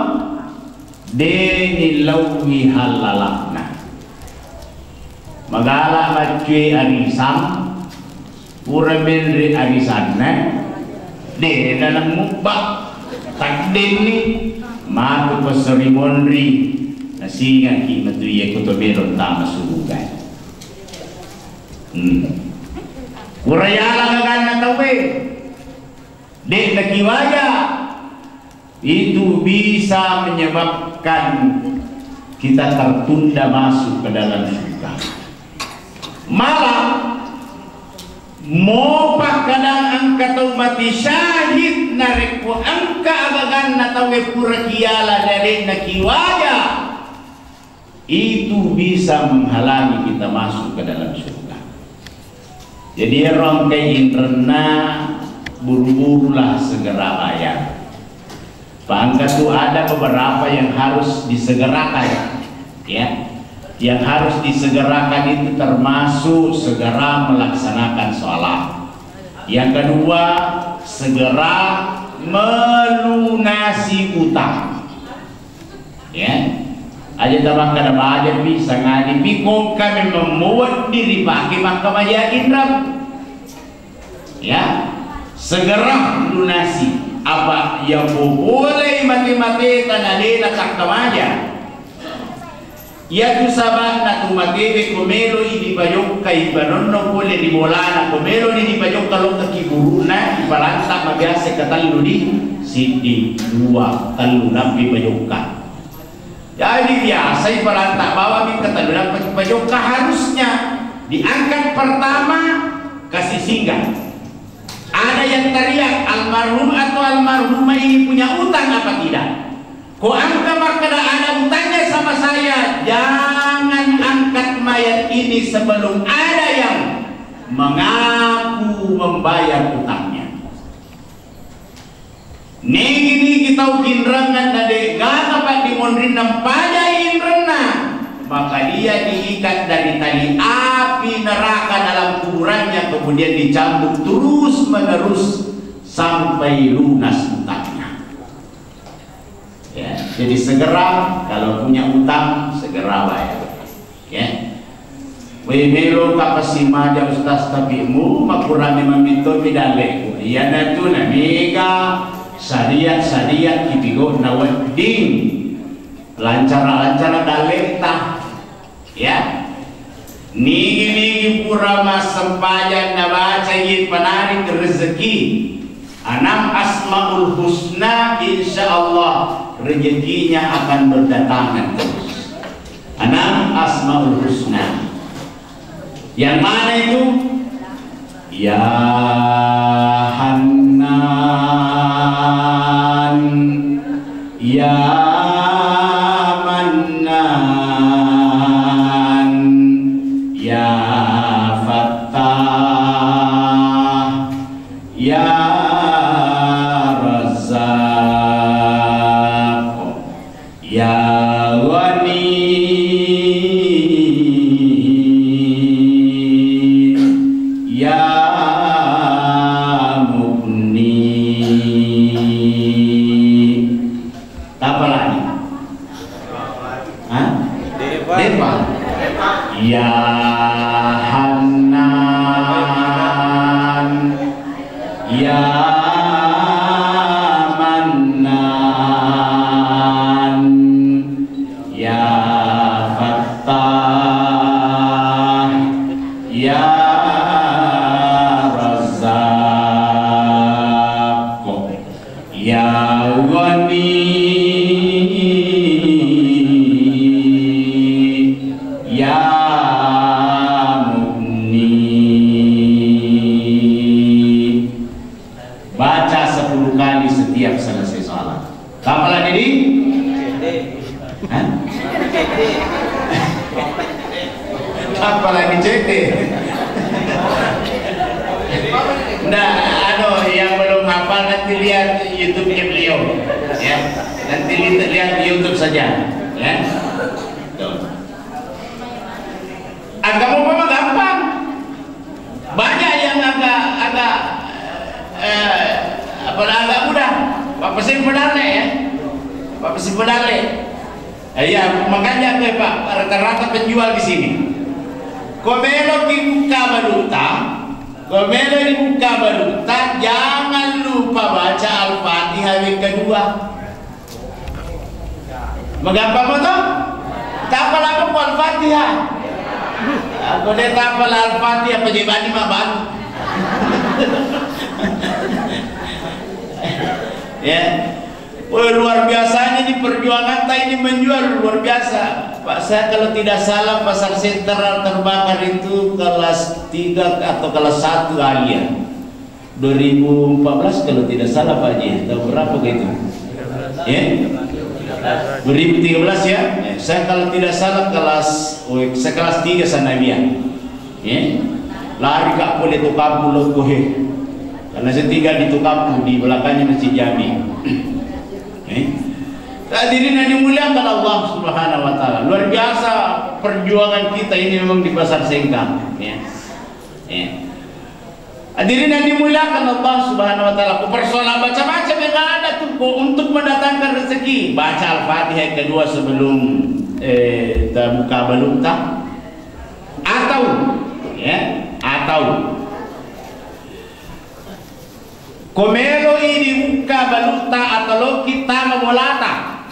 de' nillauwi hallala'na. Magala maccue arisang, pura menre arisanna, de' dalam mubba, taddenni, matu passeri monri, nasingaki matu iye ko to melo tama suruga. Hmm. Pura yala gaganna tauwe, de' nakiwaja. Itu bisa menyebabkan kita tertunda masuk ke dalam surga. Malah, mopa kadang engka tau mati syahid, narekko engka agaganna tauwe pura kiala, de' nakiwaja. Itu bisa menghalangi kita masuk ke dalam surga. Jadi, ero engka inrenna, buru-burulah segera bayar. Pak, engka tu ada beberapa yang harus disegerakan, ya. Yang harus disegerakan itu termasuk segera melaksanakan sholat. Yang kedua, segera melunasi utang. Ya. Aja' tabakkada baja pi, sangadi pi, ko engka memang muwedding ripake makkamaja inreng. Ya. Segera lunasi. Apa iya popolei mate-mateta na de' natakkamaja. Iyatu saba'na tu matewe ko meloi dipajokkai panonno pole ri bolana, ko meloni dipajokka lokka ki burukna, ipalanta mabiasa katellu di siddi, dua, tellu, nampi pajokka. Jadi biasa ipalanta bawang mi katellu nampi pajokka, harusnya diangkat pertama kasih singgah. Ada yang teriak, "Almarhum atau almarhumah ini punya utang apa tidak?" Ko engka makkeda ada utangnya sama saya, jangan angkat mayat ini sebelum ada yang mengaku membayar utangnya. Nigi-nigi tau kinrengeng na de'gaga paddimonrinna mpajai inrenna, maka dia diikat dari tali api neraka dalam kuburannya, kemudian dicambuk terus-menerus sampai lunas utangnya. Ya, jadi segera kalau punya utang, segera bayar. Ya. Wé, mélo kapasimaja Ustaz, tapi mu makurang mamitto mi dalle'ku. Iyanatu naniga syariat-syariat kipigau nawedding lancara-lancara dalle'ta. Ya. Nigi-nigi pura massempajang nabaca iye panarik rezeki. Enam Asmaul Husna, insya Allah rezekinya akan berdatangan terus. Enam Asmaul Husna. Yang mana itu? Ya Hannan, Ya Mannan, Ya Fattah, Ya Razzaq, Ya Ghani, Ya Mughni. Tapalani? Hah? Depa. Depa. Ya Hannan, Ya Mannan, Ya Fattah, Ya Razzaq, Ya Ghani, Ya Mughni. Baca sepuluh kali setiap selesai salat. Tapalani di? Hah? Tapalani cete. Nda, anu, yang belum hafal nanti lihat YouTube-nya beliau, ya. Nanti li-, lihat di YouTube saja, ya. Tuh. Agama apa gampang? Banyak yang agak, agak, eh, apa, agak mudah. Bapak sih pedale, ya. Bapak sih pedale. Eh, iya, makanya tuh, Pak, rata-rata penjual di sini. Ko meloki bukka balutta, ko melo dibukka balutta, jangan lupa baca Al-Fatihah yang kedua. Magampang mo to? Tapalako ko Al-Fatihah. Ako de tapala Al-Fatihah, pajebani mabalu. Ya. Woi, luar biasanya di perjuangan ta ini menjual, luar biasa. Pak, saya kalau tidak salah pasar sentral terbakar itu kelas tiga atau kelas satu Alia. Dua ribu empat belas kalau tidak salah, Pak Haji. Tahun berapa itu? Ya? Dua ribu tiga belas ya? Ya, saya kalau tidak salah kelas, oh, saya kelas tiga sanawiyah. Ya? Lari ka pole to kampung lokko he. Karena saya tinggal di to kampung di belakangnya Masjid Jami. Eh? Hadirin yang dimuliakan Allah Subhanahu wa Ta'ala, luar biasa perjuangan kita ini memang di Pasar Sengkang, ya. Ya. Hadirin yang dimuliakan Allah Subhanahu wa Ta'ala, ku persoalan baca-baca yang ada tuh kok untuk mendatangkan rezeki, baca Al-Fatihah yang kedua sebelum eh, ta buka balutta, atau ya, atau Ko meloi dibukka balutta atau loki tama bolata,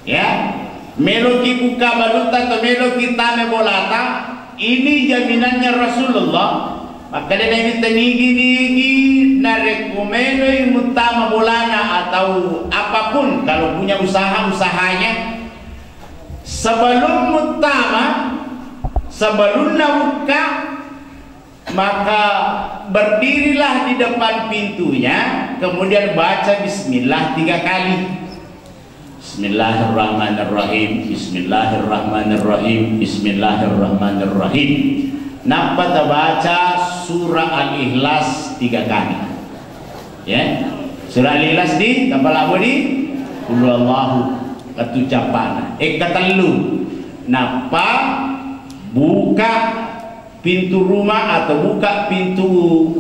ya, meloki bukka balutta atau meloki tama bolata, ini jaminannya Rasulullah. Makkeda Nabi, tenigi-nigi narekko meloi muttama bolana atau apapun, kalau punya usaha, usahanya, sebelum muttama, sebelumna bukka, maka berdirilah di depan pintunya, kemudian baca bismillah tiga kali. Bismillahirrahmanirrahim, bismillahirrahmanirrahim, bismillahirrahmanirrahim. Nappa tabaca surah Al-Ikhlas tiga kali. Ya. Surah Al-Ikhlas di, tapalabo di, Qul huwallahu, katu cappana. Eh, katellu. Nappa buka pintu rumah atau buka pintu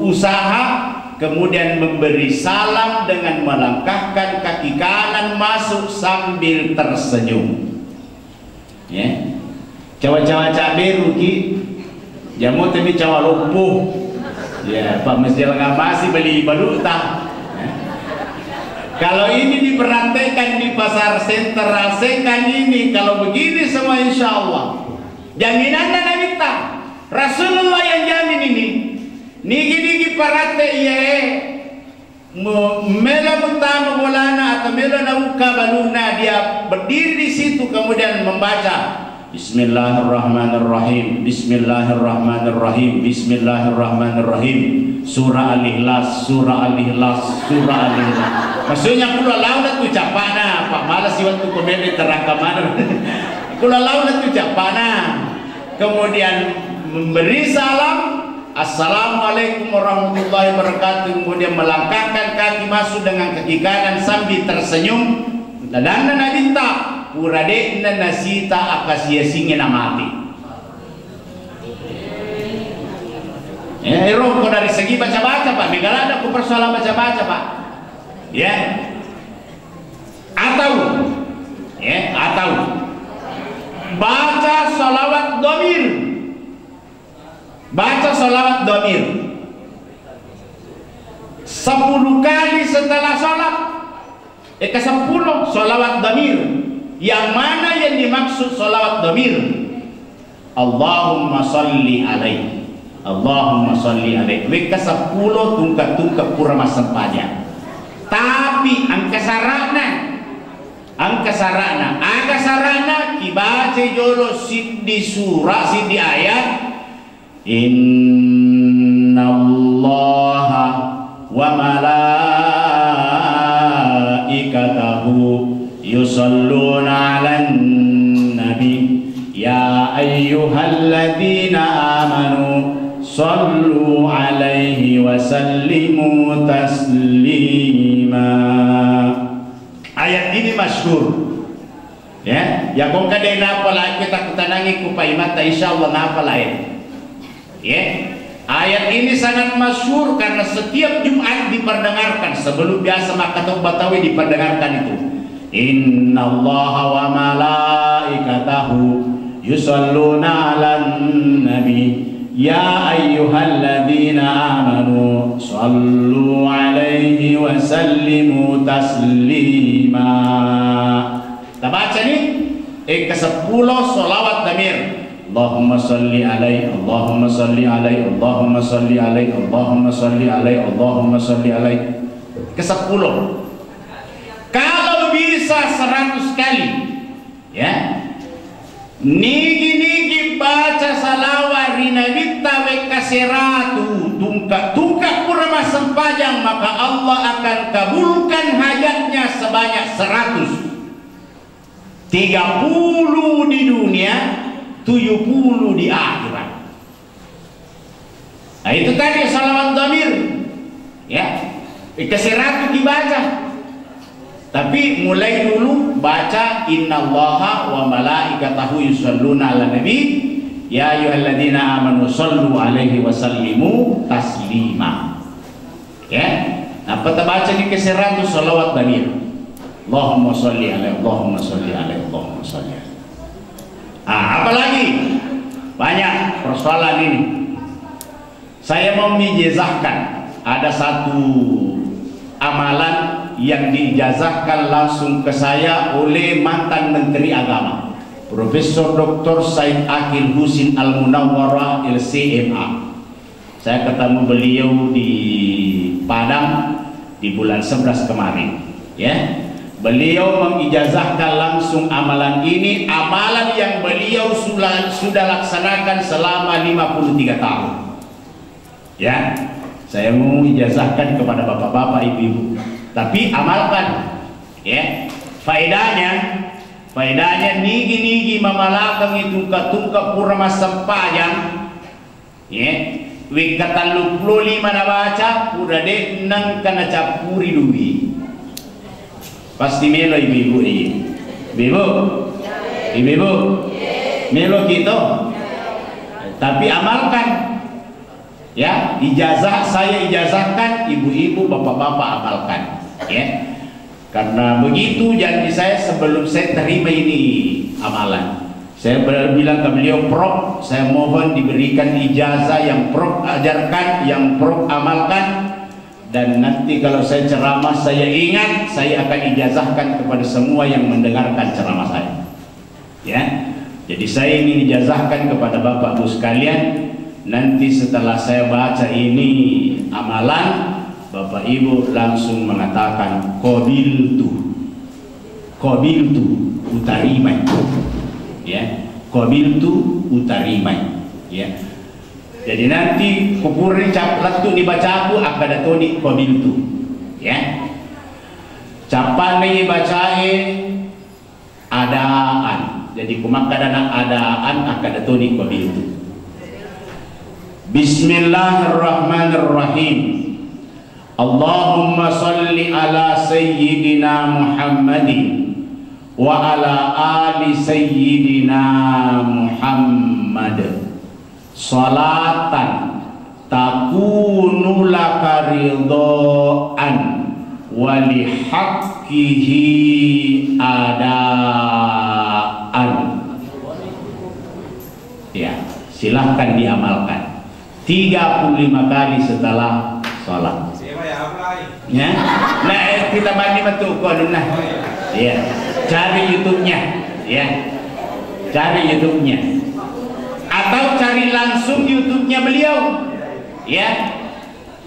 usaha, kemudian memberi salam dengan melangkahkan kaki kanan masuk sambil tersenyum. Ya. Cawa-cawa caberu ki, jamo temi cawa loppo. Ya, Pak Masjid Al-Ngamasi beli baluta. Ya. Kalau ini dipraktekkan di pasar sentral Sengkang ini, kalau begini semua insya Allah. Jaminanna Nabitta, Rasulullah yang jamin ini. Nigi-nigi paratte iyae mu-, melo muttama bolana atau melo naukka balunna, dia berdiri di situ kemudian membaca Bismillahirrahmanirrahim, Bismillahirrahmanirrahim, Bismillahirrahmanirrahim. Surah Al-Ikhlas, Surah Al-Ikhlas, Surah Al-Ikhlas. Maksudnya, Qul huwallahu tu cappana, Pak, malas waktu komedi terangkan mana. Qul huwallahu tu cappana. Kemudian memberi salam, "Assalamualaikum warahmatullahi wabarakatuh," kemudian melangkahkan kaki masuk dengan kaki kanan sambil tersenyum. Ladanna Nabitta, pura de'na nasita akasiasingnge namate. Ya, ero ko dari segi baca-baca, Pak, megalada ku persoalan baca-baca, Pak. Ya. Atau, ya, atau baca salawat domir. Baca salawat domir sepuluh kali setelah salat. Eh, kesepuluh, salawat domir. Yang mana yang dimaksud salawat domir? Allahumma salli alaihi. Allahumma salli alaihi. Wekka seppulo tungka-tungka pura massempajang. Tapi engka sara'na. Engka sara'na. Aga sara'na? Kibaca jolo siddi surah, siddi ayat. Innallaha wa malaikatahu yusalluna 'alan nabi, ya ayyuhalladzina amanu sallu 'alaihi wa sallimu taslima. Ayat ini masyhur. Ya, ya, kongka de napala, kita kutanangi ku paimatta, insyaallah napala ya. Ya. Ayat ini sangat masyhur karena setiap Jumat diperdengarkan, sebelum biasa makkatau Betawi diperdengarkan itu. Innallaha wa malaikatahu Yusalluna 'alan nabi, ya ayyuhalladzina amanu sallu 'alaihi wa sallimu taslima. Tabacani engka seppulo sholawat damir. Allahumma salli alaihi, Allahumma salli alaihi, Allahumma salli alaihi, Allahumma salli alaihi, Allahumma salli alaihi. Keseppulo. Kalau bisa seratus kali, ya. Nigi-nigi baca salawat ri Nabitta wekka seratu, tungka-tungka pura massempajang, maka Allah akan kabulkan hajatnya sebanyak seratus. Tiga puluh di dunia, tujuh puluh di akhirat. Nah, itu tadi salawat dhamir. Ya. Ke seratu dibaca. Tapi mulai dulu baca innallaha wa malaikatahu yusalluna ala nabi, ya ayyuhalladzina amanu sallu alaihi wa sallimu taslima. Ya. Nappa tabacani ke seratu salawat damir. Allahumma salli alaihi, Allahumma salli alaihi, Allahumma salli alaihi. Ah, apalagi? Banyak persoalan ini. Saya mau menjazahkan, ada satu amalan yang diijazahkan langsung ke saya oleh mantan Menteri Agama, Profesor Doktor Said Akil Husin Al Munawwarah, L C M A. Saya ketemu beliau di Padang di bulan sebelas kemarin, ya. Beliau mengijazahkan langsung amalan ini, amalan yang beliau sula-, sudah laksanakan selama lima puluh tiga tahun. Ya, saya mau ijazahkan kepada bapak-bapak, ibu-ibu. Tapi amalkan, ya. Faedahnya, faedahnya nigi-nigi mamalakeng itu tungka-tungka pura massempajang, ya. Wekka telluppulo lima nabaca, pura de' nengka nacappuri dui. Pasti melo ibu-ibu, iya. Ibu-ibu? Ibu-ibu? Melo kita. Tapi amalkan. Ya, ijazah, saya ijazahkan, ibu-ibu, bapak-bapak amalkan. Ya. Karena begitu janji saya sebelum saya terima ini amalan. Saya ber-, bilang ke beliau, "Prof, saya mohon diberikan ijazah yang Prof ajarkan, yang Prof amalkan. Dan nanti kalau saya ceramah, saya ingat, saya akan ijazahkan kepada semua yang mendengarkan ceramah saya." Ya. Jadi saya ingin ijazahkan kepada Bapak Ibu sekalian, nanti setelah saya baca ini amalan, Bapak Ibu langsung mengatakan, "Qabiltu." Qabiltu, utarimai. Ya, qabiltu, utarimai. Ya. Jadi nanti kupurri cap-, lettu ni bacaku, akkada toni qabiltu. Ya. Cappanna iye bacae adaan. Jadi kumakkadana adaan, akkada toni qabiltu. Bismillahirrahmanirrahim. Allahumma salli ala sayyidina Muhammadin wa ala ali sayyidina Muhammad. Salatan takunu laka ridhaan wa lihaqqihi adaan. Ya, silahkan diamalkan. Tiga puluh lima kali setelah sholat. Ya. Nah, eh, kita banding betul, kok, nah. Iya. Cari YouTube-nya, ya. Cari YouTube-nya. Atau cari langsung YouTube-nya beliau. Ya.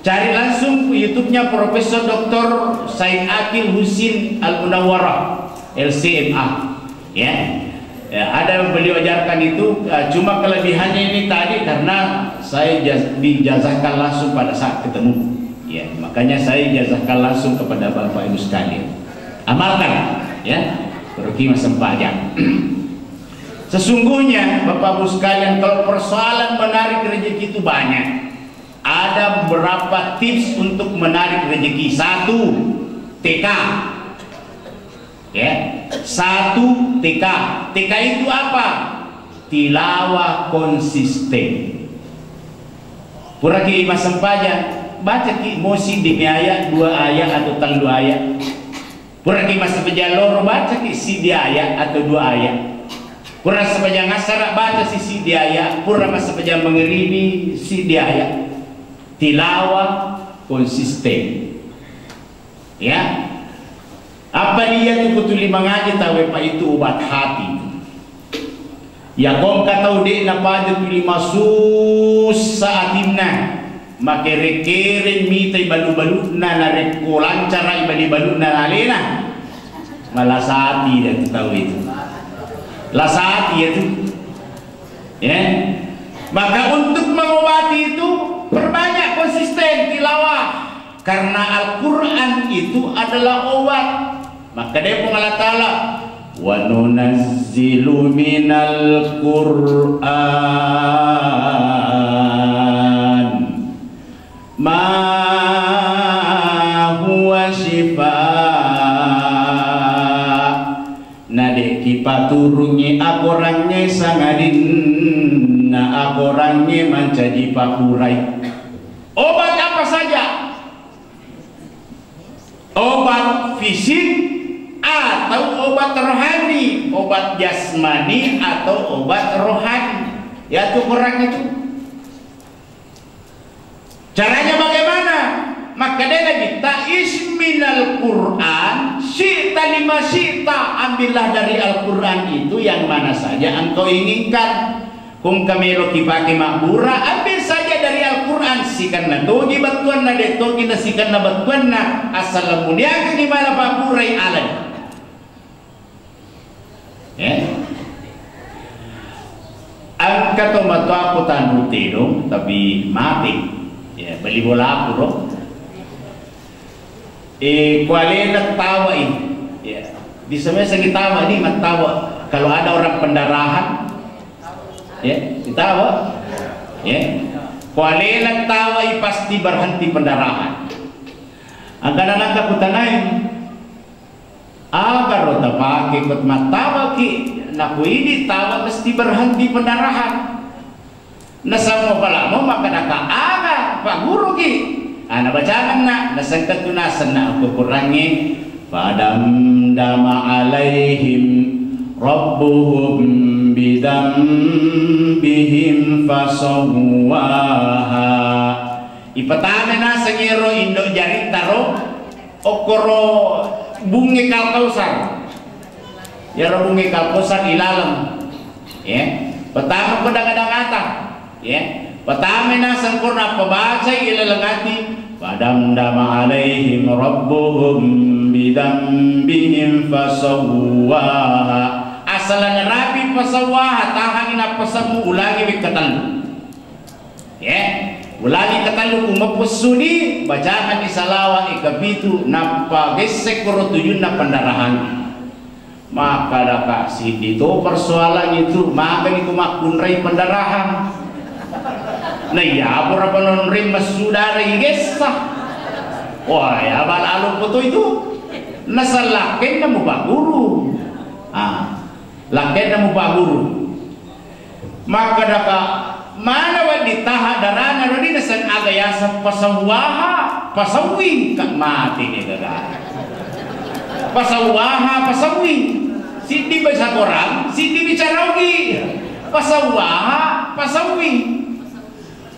Cari langsung YouTube-nya Profesor Doktor Said Akil Husin Al Munawwarah, L C M A. Ya. Ya, ada yang beliau ajarkan itu, eh, cuma kelebihannya ini tadi karena saya jaz-, dijazahkan langsung pada saat ketemu. Ya, makanya saya jazahkan langsung kepada Bapak Ibu sekalian. Amalkan, ya. Berkimah sempajang. Sesungguhnya, Bapak Ibu sekalian, kalau persoalan menarik rezeki itu banyak. Ada beberapa tips untuk menarik rezeki. Satu, T K. Ya, satu T K. T K itu apa? Tilawah konsisten. Puraki massempajang, bacaki mosi demi ayat, dua ayat atau tellu ayat. Puraki massempajang loro, bacaki siddi ayat atau dua ayat. Pura sempajang asara baca si siddi aya, pura massempajang mangeribi siddi aya. Tilawah konsisten. Ya. Apa dia tu kutuli mangaji tawe pa itu obat hati. Ya kongka tau de' napaja tuli masussa atinna, makere-kere mitai balu-baluna, narekko lancarai bali-baluna nalena, malasati dia tu tau itu. Lasati ya tu. Ya. Maka untuk mengobati itu perbanyak konsisten tilawah. Karena Al-Quran itu adalah obat. Maka dia Puang Allah Ta'ala, "Wa nunazzilu minal Qur'an ma huwa syifa." Nade'ki paturungngi akorangnge sangadinna akorangnge mancaji pakurai. Obat apa saja? Obat fisik atau obat rohani, obat jasmani atau obat rohani. Ya, tu Quran itu. Caranya bagaimana? Makkedai Nabitta, "Isminal Qur'an, syi'ta lima syi'ta." Ambillah dari Al-Quran itu yang mana saja engkau inginkan. Kung kamelo kipake mabbura, ambil saja dari Al-Quran, sikenna togi battuanna, de' togi na sikenna battuanna, asal muniakangi mala pabburai alani. Eh? Engka to matoaku tanru tedong, tapi mate. Ya, beli bolaku ro. Eh, kualena tawai. Ya. Bisa mesang tawa ni mattawa. Kalau ada orang pendarahan, ya, ditawa. Ya. Kualena tawai pasti berhenti pendarahan. Angkana nangka kutanai. Aga ro tapake kot mattawaki, nakuidi tawa mesti berhenti pendarahan. Nasammo palamo makkedaka aga pagguruki. Ana bacanganna nasengkatu nasenna aku kurangnge. Fadamdama alaihim rabbuhum bidambihim fasawwaha. Ipatame naseng ero indo jaritta ro okkoro bunge Kalkausar. Iyaro bunge Kalkausar ilaleng. Ya. Pertama ko danga-dangata. Ya. Pertama naseng ko nappa bacai ilaleng ati. Fadamdama alaihim rabbuhum bidambihim fasawwaha. Asal narapi fasawwaha, tahangi nappa semmu ulangi wekka tellu. Ya, ulangi katellu ku mapessuni, bacakanni salawat ikapitu, nappa gessek koro tujunna pendarahan. Makkedaka siddi to persoalan itu, magani ku makkunrai pendarahan. Nah, iya, apa rapa nonreng masudara igessa. Wah, ya, bala alumpo to itu. Nasallakkenna mupaguru. Ah, lakkenna mupaguru. Makkedaka, mana wedding taha darana ro, di naseng aga yaseng pasawwaha, pasawwi, ka mati ni gaga. Pasawwaha, pasawwi. Siddi bicara korang, siddi bicara ogi. Pasawwaha, pasawwi.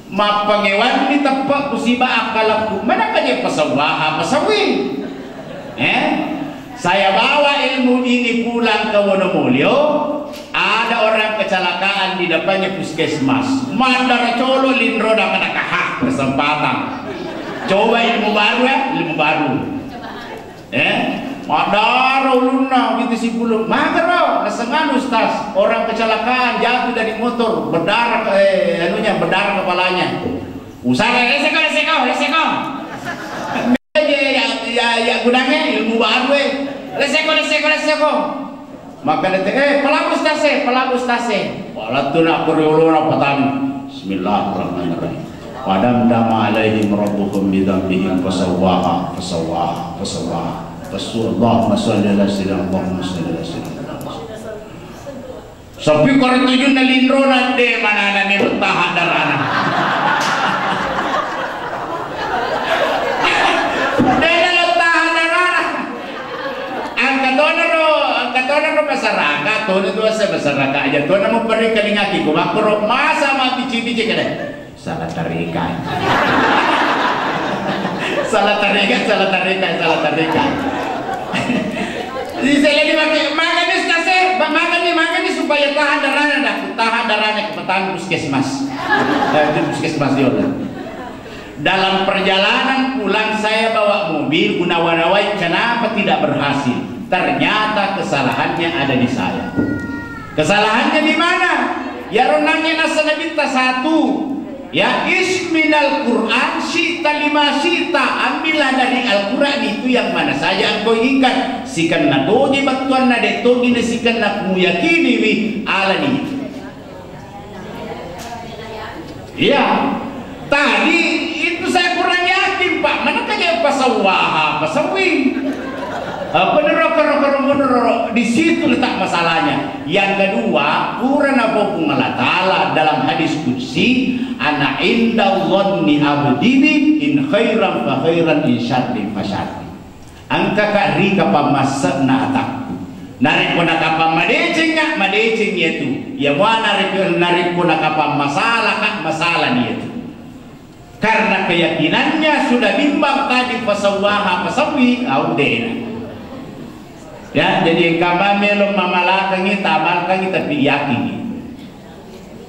Mappangewanni teppe'ku siba akkalakku. Manakka je pasawwaha, pasawwi? Eh? Saya bawa ilmu ini pulang ke Wonomulyo, ada orang kecelakaan di depannya puskesmas. Mandara colo linroda, kata, "Kaha, kesempatan." Coba ilmu baru ya, ilmu baru. Eh, madara ulunna, gitu sipulung. Magaro, nasenganu, Ustaz. Orang kecelakaan, jatuh dari motor, berdarah, eh, anunya, berdarah kepalanya. Usara, "Eh, seko, seko, seko." Ya, ya, ya, gunanya ilmu baru, eh. "Seko, seko, seko." Maka dia, "Eh, pelabus tase, pelabus tase." Wala tu nak periolo nak petani. Bismillahirrahmanirrahim. Fadamdama alaihim rabbuhum bidzambihim fasawwaha, fasawwaha, fasawwaha. Fasu-, Allahumma shalli ala sayyidina, Allahumma shalli ala sayyidina. Sapi kore tujunna linrona de manana ni tahan darana. De na tahan darana. Angka tona ro, angka Tona ko masyarakat, tona tu asa masyarakat aja. Tona mau perikkalingaki ko makkoro masa ma bici-bici kene. Salah tarikai. Salah tarikai, salah tarikai, salah tarikai. Di sini maki, makanya stase, makanya, makanya supaya tahan darahnya dah, tahan darahnya ke petang puskesmas. Eh, itu puskesmas dia lah. Dalam perjalanan pulang saya bawa mobil, unawa-nawai kenapa tidak berhasil. Ternyata kesalahannya ada di saya. Kesalahannya di mana? Ya ronangnya nasa nabitta satu. Ya, isminal Quran syi'ta lima syi'ta. Ambillah dari Al-Quran itu yang mana saja engkau inginkan. Sikenna togi battuanna, de togi na sikenna muyakiniwi alani itu. Iya. Tadi itu saya kurang yakin, Pak. Mana kaja pasawaha, pasawi. Apa nero karo-karo menero di situ letak masalahnya. Yang kedua, kurang apa Puang Allah Ta'ala dalam hadis qudsi, "Ana inda dhanni abdi bi, in khairan fa khairan, in syarrin fa syarrin." Engkaka ri kapammasse'na atakku. Narekko nakapammadecengnga, madeceng iyatu. Iya mua narekko, narekko nakapammasalaka, masalani iyatu. Karena keyakinannya sudah bimbang tadi, fasawwaha fasawwi, au dena. Ya, jadi engka melo mamalakangi, tamalkangi, tapi yakini.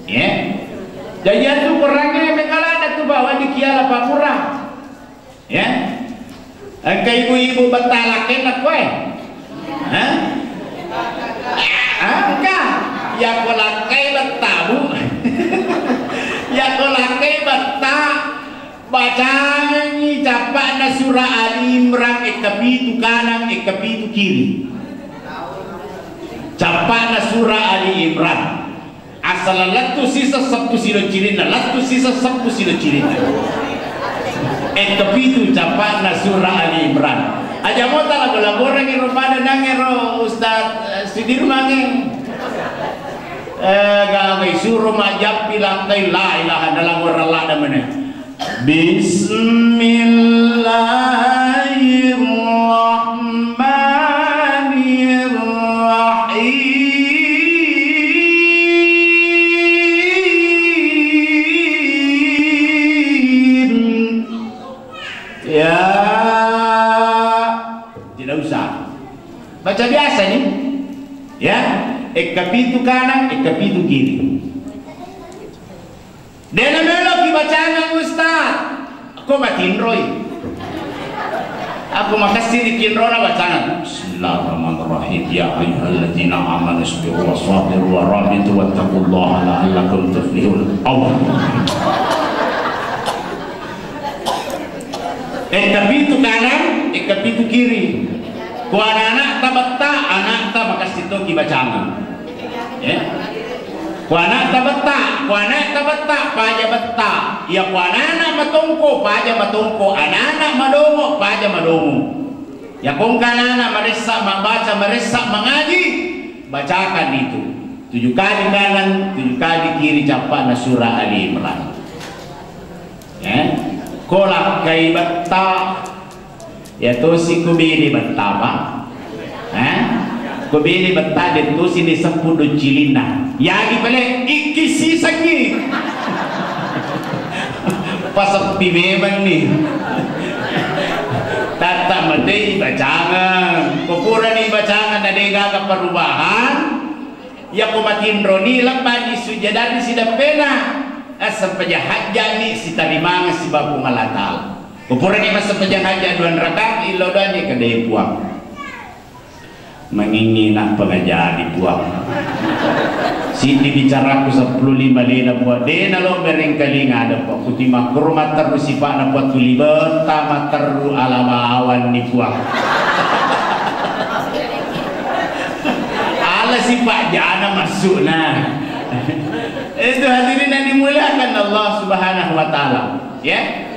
Ya. Jadi atu kurangnya mekalana tu bawa dikiala papura. Ya. Engka ibu-ibu betta lakkainna koe? Hah? Engka. Yako lakkai betta, Bu. Yako lakkai betta, bacangengngi cappa'na surah Ali Imran, ekka pitu kanang, ekka pitu kiri. Cappa'na surah Ali Imran. Asal lettu sisa seppu silo cirinna, lettu sisa seppu silo cirinna. Ekka pitu cappa'na surah Ali Imran. Aja mota labo-laborangi ro pada nangero Ustaz, eh, Sudirman, eh. Eh, gaga isuro majappi langkai la ilaha dalam orang lada meneh. Bismillahirrahmanirrahim. Ya. Tidak usah. Baca biasa nih. Ya. Ekka pitu kanan, ekka pitu kiri. Dena melo ki bacana, Ustaz. Ko matinroi. Aku makasih ni tinrona bacana. Bismillahirrahmanirrahim. Ya ayyuhalladzina amanu isbiru wa sabiru wa rabitu wattaqullaha la'allakum tuflihun. Allah. Ekka pitu kanan, ekka pitu kiri. Ko anak-anak tabetta, anak ta makasih toki bacana. Ya. Ko ana'ta betta, ko ana'ta betta, paja betta. Iya ko ana'na matongko, paja matongko. Ana'na madomo, paja madomo. Iya ko engka ana'na maressa mabbaca, maressa mangaji, bacakan itu. Tujuh kali kanan, tujuh kali kiri cappa'na surah Ali Imran. Ya. Ko lakkai betta, iya tosi ko bene betta, Pak. Eh? Ko bene betta de tosi ni seppu do cilinna. Yagi pale ikki sisengi. Paseppi memang ni. Tatta matei bacangeng. Ko purani bacangeng na de gaga perubahan. Iya ko matinroni lebbani sujadani sideppena, assempajang hajjani sitarimangeng sibawa Puang Allah Ta'ala. Ko purani massempajang hajja dua rakaat, illo doanni kedai Puang. Mangingi nak pengajari Puang. Sini bicaraku sepuluh lima lena Puang. Dena lo berengkalinga ada Puang. Kuti makkoro matteru sipa'na Puang tuli betta matteru ala bawang ni Puang. Ala sipajana masukna. Itu hadirin yang dimuliakan Allah Subhanahu wa Ta'ala. Ya.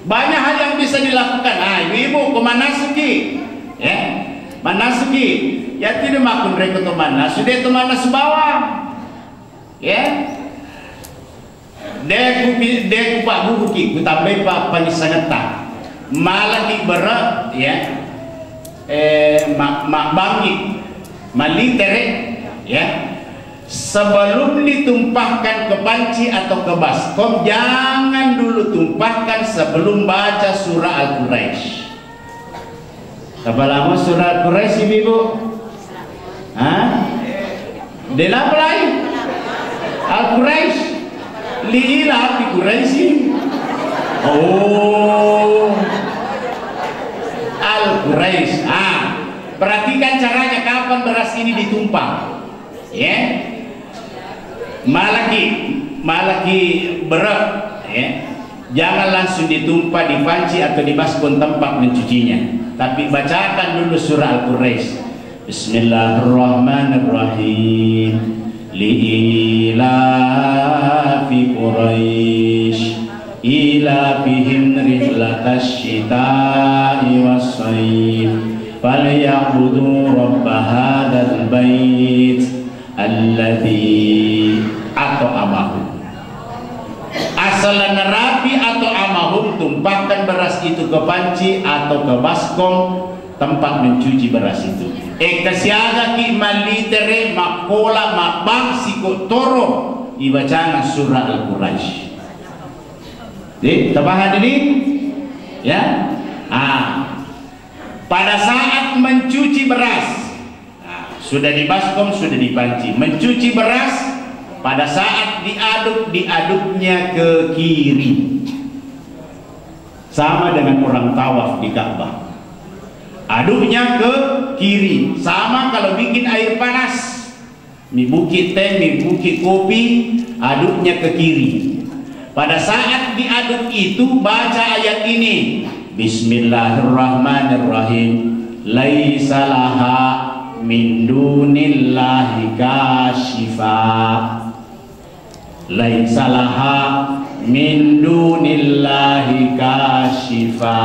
Banyak hal yang bisa dilakukan. Ah, ibu-ibu, ko manasuki. Ya. Manasuki. Ya, tidak makun reko to manasu, de to manasu bawang. Ya. De ku pi-, de ku pabbubuki, ku tambai pa-, panissangetta. Malaki bere, ya. Eh, ma-, mabbangi. Mallitere, ya. Sebelum ditumpahkan ke panci atau ke baskom, jangan dulu tumpahkan sebelum baca surah Al-Quraisy. Tapalamo surah Al-Quraisy, Ibu? Hah? Dela pelai? Al-Quraisy. Liila fi Quraisy. Oh. Al-Quraisy. Ah, perhatikan caranya kapan beras ini ditumpah. Ya. Malaki, malaki berat, ya. Jangan langsung ditumpah di panci atau di baskom tempat mencucinya. Tapi bacakan dulu surah Al-Quraisy. Bismillahirrahmanirrahim. Liilafi Quraisy. Ilafihim rihlatasy syita'i wassaif. Falyabudu rabb hadzal bait alladzi at'amahum. Asal narapi at'amahum, tumpahkan beras itu ke panci atau ke baskom tempat mencuci beras itu. Engka siagaki mallitere, makkola, mabbang, siko toro ibacana surah Al-Quraisy. Jadi, tapaham ini? Ya? Ah. Pada saat mencuci beras, nah, sudah di baskom, sudah di panci. Mencuci beras, pada saat diaduk, diaduknya ke kiri. Sama dengan orang tawaf di Ka'bah. Aduknya ke kiri. Sama kalau bikin air panas. Mibuki teh, mibuki kopi, aduknya ke kiri. Pada saat diaduk itu, baca ayat ini, Bismillahirrahmanirrahim. Laisa laha min dunillahi kasyifa. Laisa laha min dunillahi kasyifa.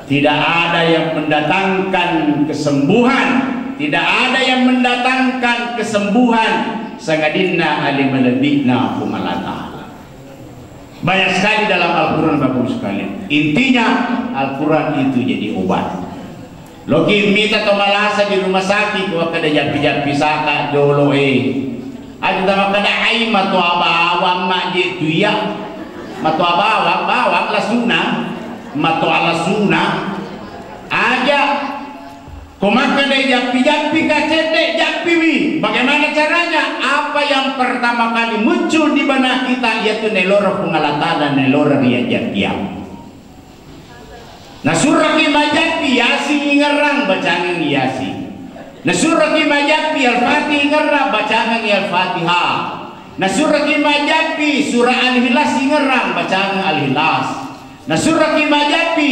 Tidak ada yang mendatangkan kesembuhan, tidak ada yang mendatangkan kesembuhan sangadinna ale malebbi'na Puang Allah Ta'ala. Banyak sekali dalam Al-Quran, Bapak Ibu sekalian. Intinya, Al-Quran itu jadi obat. Loki mita to malasa di rumah sakit, ko makkeda jappi-jappi saka jolo e. Aja tamakkeda ai matoa bawang maje tu iya. Matoa bawang, bawang lasuna. Matoa lasuna. Aja ko makkeda jappi-jappi ka cedde, jappiwi. Bagaimana caranya? Apa yang pertama kali muncul di benak kita, yaitu nelora Puang Allah Ta'ala, nelora ria jappiang. Nasuraki majappi Yasin ingerrang, bacangeng Yasin. Nasuraki majappi Al-Fatihah ingerrang, bacangeng Al-Fatihah. Nasuraki majappi surah Al-Ikhlas ingerrang, bacangeng Al-Ikhlas. Nasuraki majappi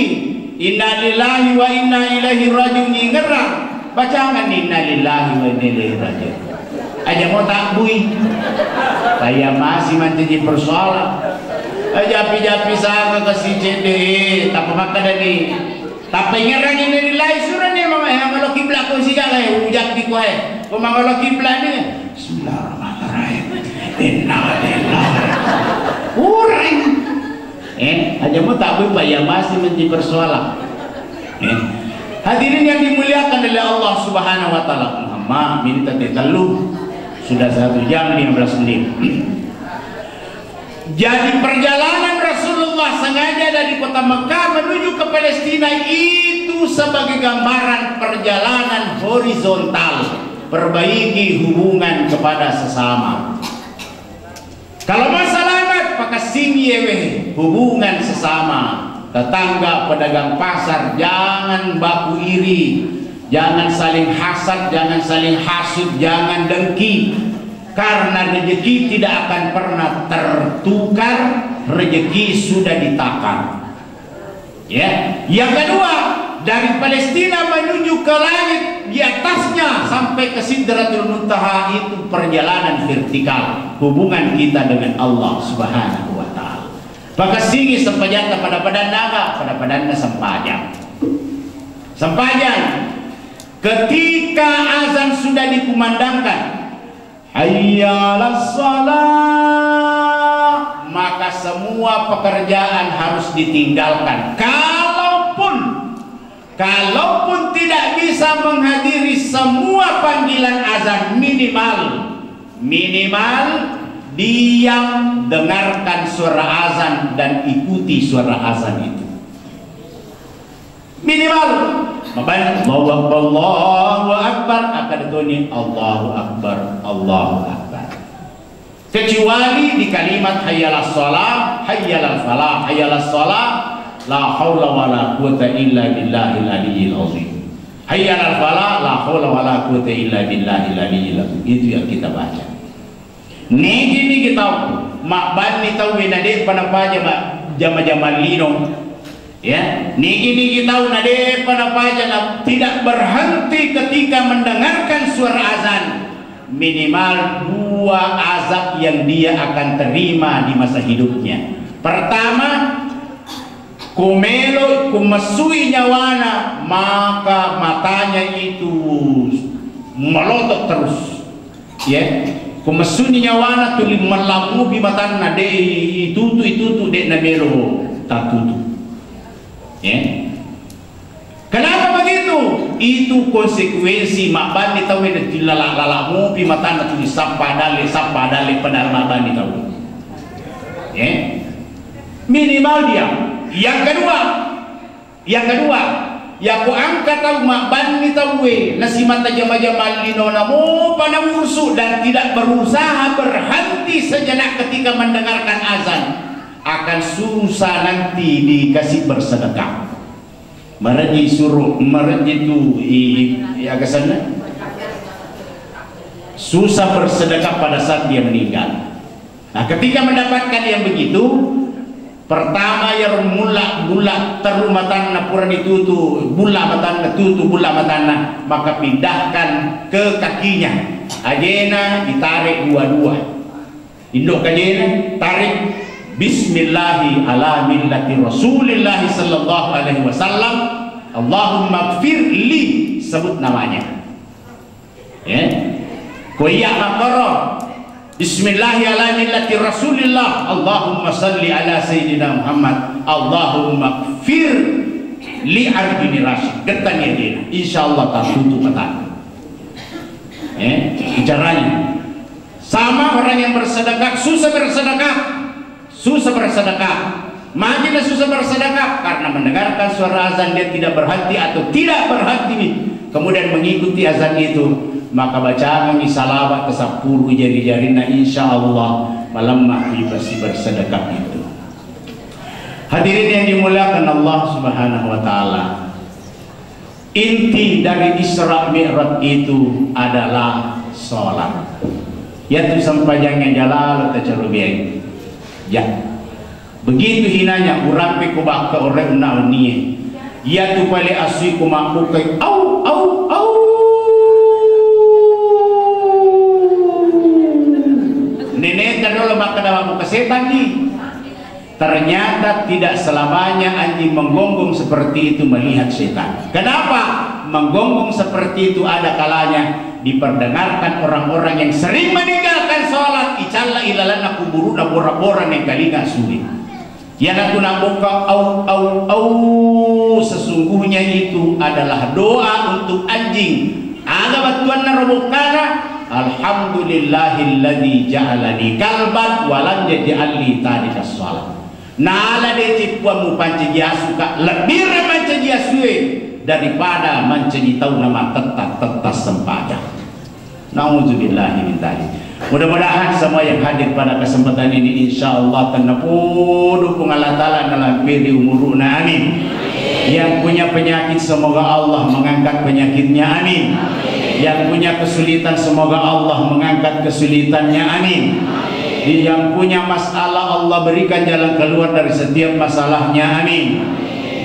Inna lillahi wa inna ilaihi rajiun ingerrang, bacangeng Inna lillahi wa inna ilaihi rajiun. Aja mo tabbui. Paya masi mancaji persoalan. Aja pi-, japi saka kasi cedde, tappa makkadani. Tappa ingerang inna lillahi surani mama, eh, mangolo kibla ko sigala, eh, ujapi ko, eh. Ko mangolo kibla ni. Bismillahirrahmanirrahim. Inna lillahi. Uring. Eh, aja mo tabbui paya masi mancaji persoalan. Eh. Hadirin yang dimuliakan oleh Allah Subhanahu wa Ta'ala, Muhammad, minta tellu. Sudah satu jam lima belas menit. Jadi, perjalanan Rasulullah sengaja dari kota Mekah menuju ke Palestina itu sebagai gambaran perjalanan horizontal, perbaiki hubungan kepada sesama. Kalau mau selamat, pakassingi ewe hubungan sesama, tetangga, pedagang pasar, jangan baku iri, jangan saling hasad, jangan saling hasut, jangan dengki. Karena rezeki tidak akan pernah tertukar, rezeki sudah ditakar. Ya, yang kedua, dari Palestina menuju ke langit, di atasnya sampai ke Sidratul Muntaha itu perjalanan vertikal, hubungan kita dengan Allah Subhanahu wa Ta'ala. Pakassingi sempajatta pada-padanna aga, pada-padanna sempajang. Sempajang, ketika azan sudah dikumandangkan, Hayya 'alas shalah, maka semua pekerjaan harus ditinggalkan. Kalaupun Kalaupun tidak bisa menghadiri semua panggilan azan, minimal, minimal diam, dengarkan suara azan dan ikuti suara azan itu. Minimal mabani Allahu Akbar, Allahu Akbar, akan tuni Allahu Akbar, Allahu Akbar. Kecuali di kalimat hayya 'alas shalah, hayya 'alal falah, hayya 'alas shalah, la haula wala quwata illa billahil aliyyil azim. Hayya 'alal falah, la haula wala quwata illa billahil aliyyil azim. Itu yang kita baca. Nigi-nigi tau mabbanni tauwe nade'pa napaja ma-, jama-jama lino. Ya, nigi-nigi tau nade'pa napaja na tidak berhenti ketika mendengarkan suara azan. Minimal dua azab yang dia akan terima di masa hidupnya. Pertama, kumelo, kumessui nyawana, maka matanya itu melotot terus. Ya, kumessuni nyawana tuli mallamupi matanna, de itutu, itutu, de namelo tatutu. Ya. Kenapa begitu? Itu konsekuensi mabbanni tauwe na tillala-lala mupi matanna tuli sappa dalle, sappa dalle padahal mabbanni tauwe. Ya. Minimal dia. Yang kedua, yang kedua, yako engka tau mabbanni tauwe nasimata jama-jama linona mopa namusu dan tidak berusaha berhenti sejenak ketika mendengarkan azan, akan susah nanti dikasih bersedekah. Mareji suruh, mareji tu i, i agasanna. Susah bersedekah pada saat dia meninggal. Nah, ketika mendapatkan yang begitu, pertama, ya, mulla, bulla terru matanna pura ditutu, bulla matanna tutu, bulla matanna, maka pindahkan ke kakinya. Ajena ditarik dua-dua. Indo kajena, tarik. Bismillahi ala millati Rasulillahi sallallahu alaihi wasallam. Allahumma gfir li, sebut namanya. Ya. Ko iya makkoro, Bismillahi ala millati Rasulillah. Allahumma salli ala Sayyidina Muhammad. Allahumma gfir li Ardini Rashid. Gettani adena. Insyaallah tatutu mata. Ya, bicaranya. Sama orang yang bersedekah, susah bersedekah. Susah bersedekah. Magi na susah bersedekah? Karena mendengarkan suara azan dia tidak berhenti atau tidak berhenti, kemudian mengikuti azan itu, maka bacangi salawat ke sepuluh jari-jarina, insya Allah malemma ibasi bersedekah itu. Hadirin yang dimuliakan Allah Subhanahu wa Ta'ala, inti dari Isra Mi'raj itu adalah sholat. Yatu sempajangnya jalalo tacarubiai. Ya. Begitu hinanya, urampe ko bakka ore unna wennie. Yatu pale asui ko mabbukai, au, au, au. Neneta dolo makkeda mabbuka setan ni. Ternyata tidak selamanya anjing menggonggong seperti itu melihat setan. Kenapa? Menggonggong seperti itu ada kalanya diperdengarkan orang-orang yang sering meninggalkan sholat, icalla ilalanna kuburuna bora-bora nengkalinga suli. Iyanatu nabbokka au, au, au, sesungguhnya itu adalah doa untuk anjing. Aga battuanna robokkana? Alhamdulillahilladzi ja'alani kalban wa lam yaj'alni tarikas shalah. Nala deceng Puang mupancaji asuka, lebbire mancaji asue daripada mancaji tau namattetta-tetta sempajang. Nauzubillahi min dzalik. Mudah-mudahan semua yang hadir pada kesempatan ini, insya Allah, tennapodo Puang Allah Ta'ala nalampiri umuruna. Amin. Yang punya penyakit, semoga Allah mengangkat penyakitnya. Amin. Yang punya kesulitan, semoga Allah mengangkat kesulitannya. Amin. Yang punya masalah, Allah berikan jalan keluar dari setiap masalahnya. Amin.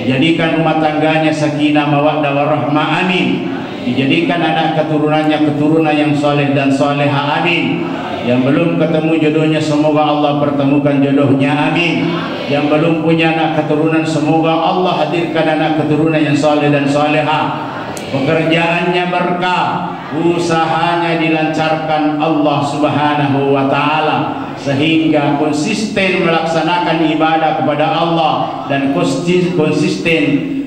Jadikan rumah tangganya sakinah, mawaddah, warahmah. Amin. Dijadikan anak keturunannya keturunan yang soleh dan soleha. Amin. Yang belum ketemu jodohnya, semoga Allah pertemukan jodohnya. Amin. Yang belum punya anak keturunan, semoga Allah hadirkan anak keturunan yang soleh dan soleha. Pekerjaannya berkah, usahanya dilancarkan Allah Subhanahu wa Ta'ala, sehingga konsisten melaksanakan ibadah kepada Allah dan konsi-, konsisten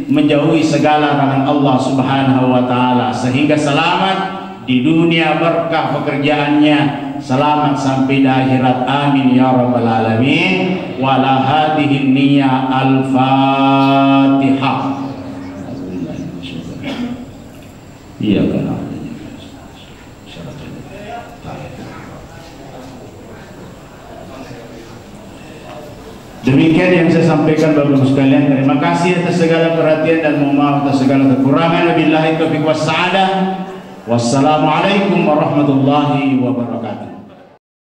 menjauhi segala larangan Allah Subhanahu wa Ta'ala, sehingga selamat di dunia, berkah pekerjaannya, selamat sampai di akhirat. Amin ya Rabbal Alamin. Wa ala hadhihi niyya, Al-Fatihah. Iyyaka na'budu. Demikian yang saya sampaikan, Bapak Ibu sekalian. Terima kasih atas segala perhatian dan mohon maaf atas segala kekurangan. Wabillahi taufiq wassa'adah. Wassalamualaikum warahmatullahi wabarakatuh.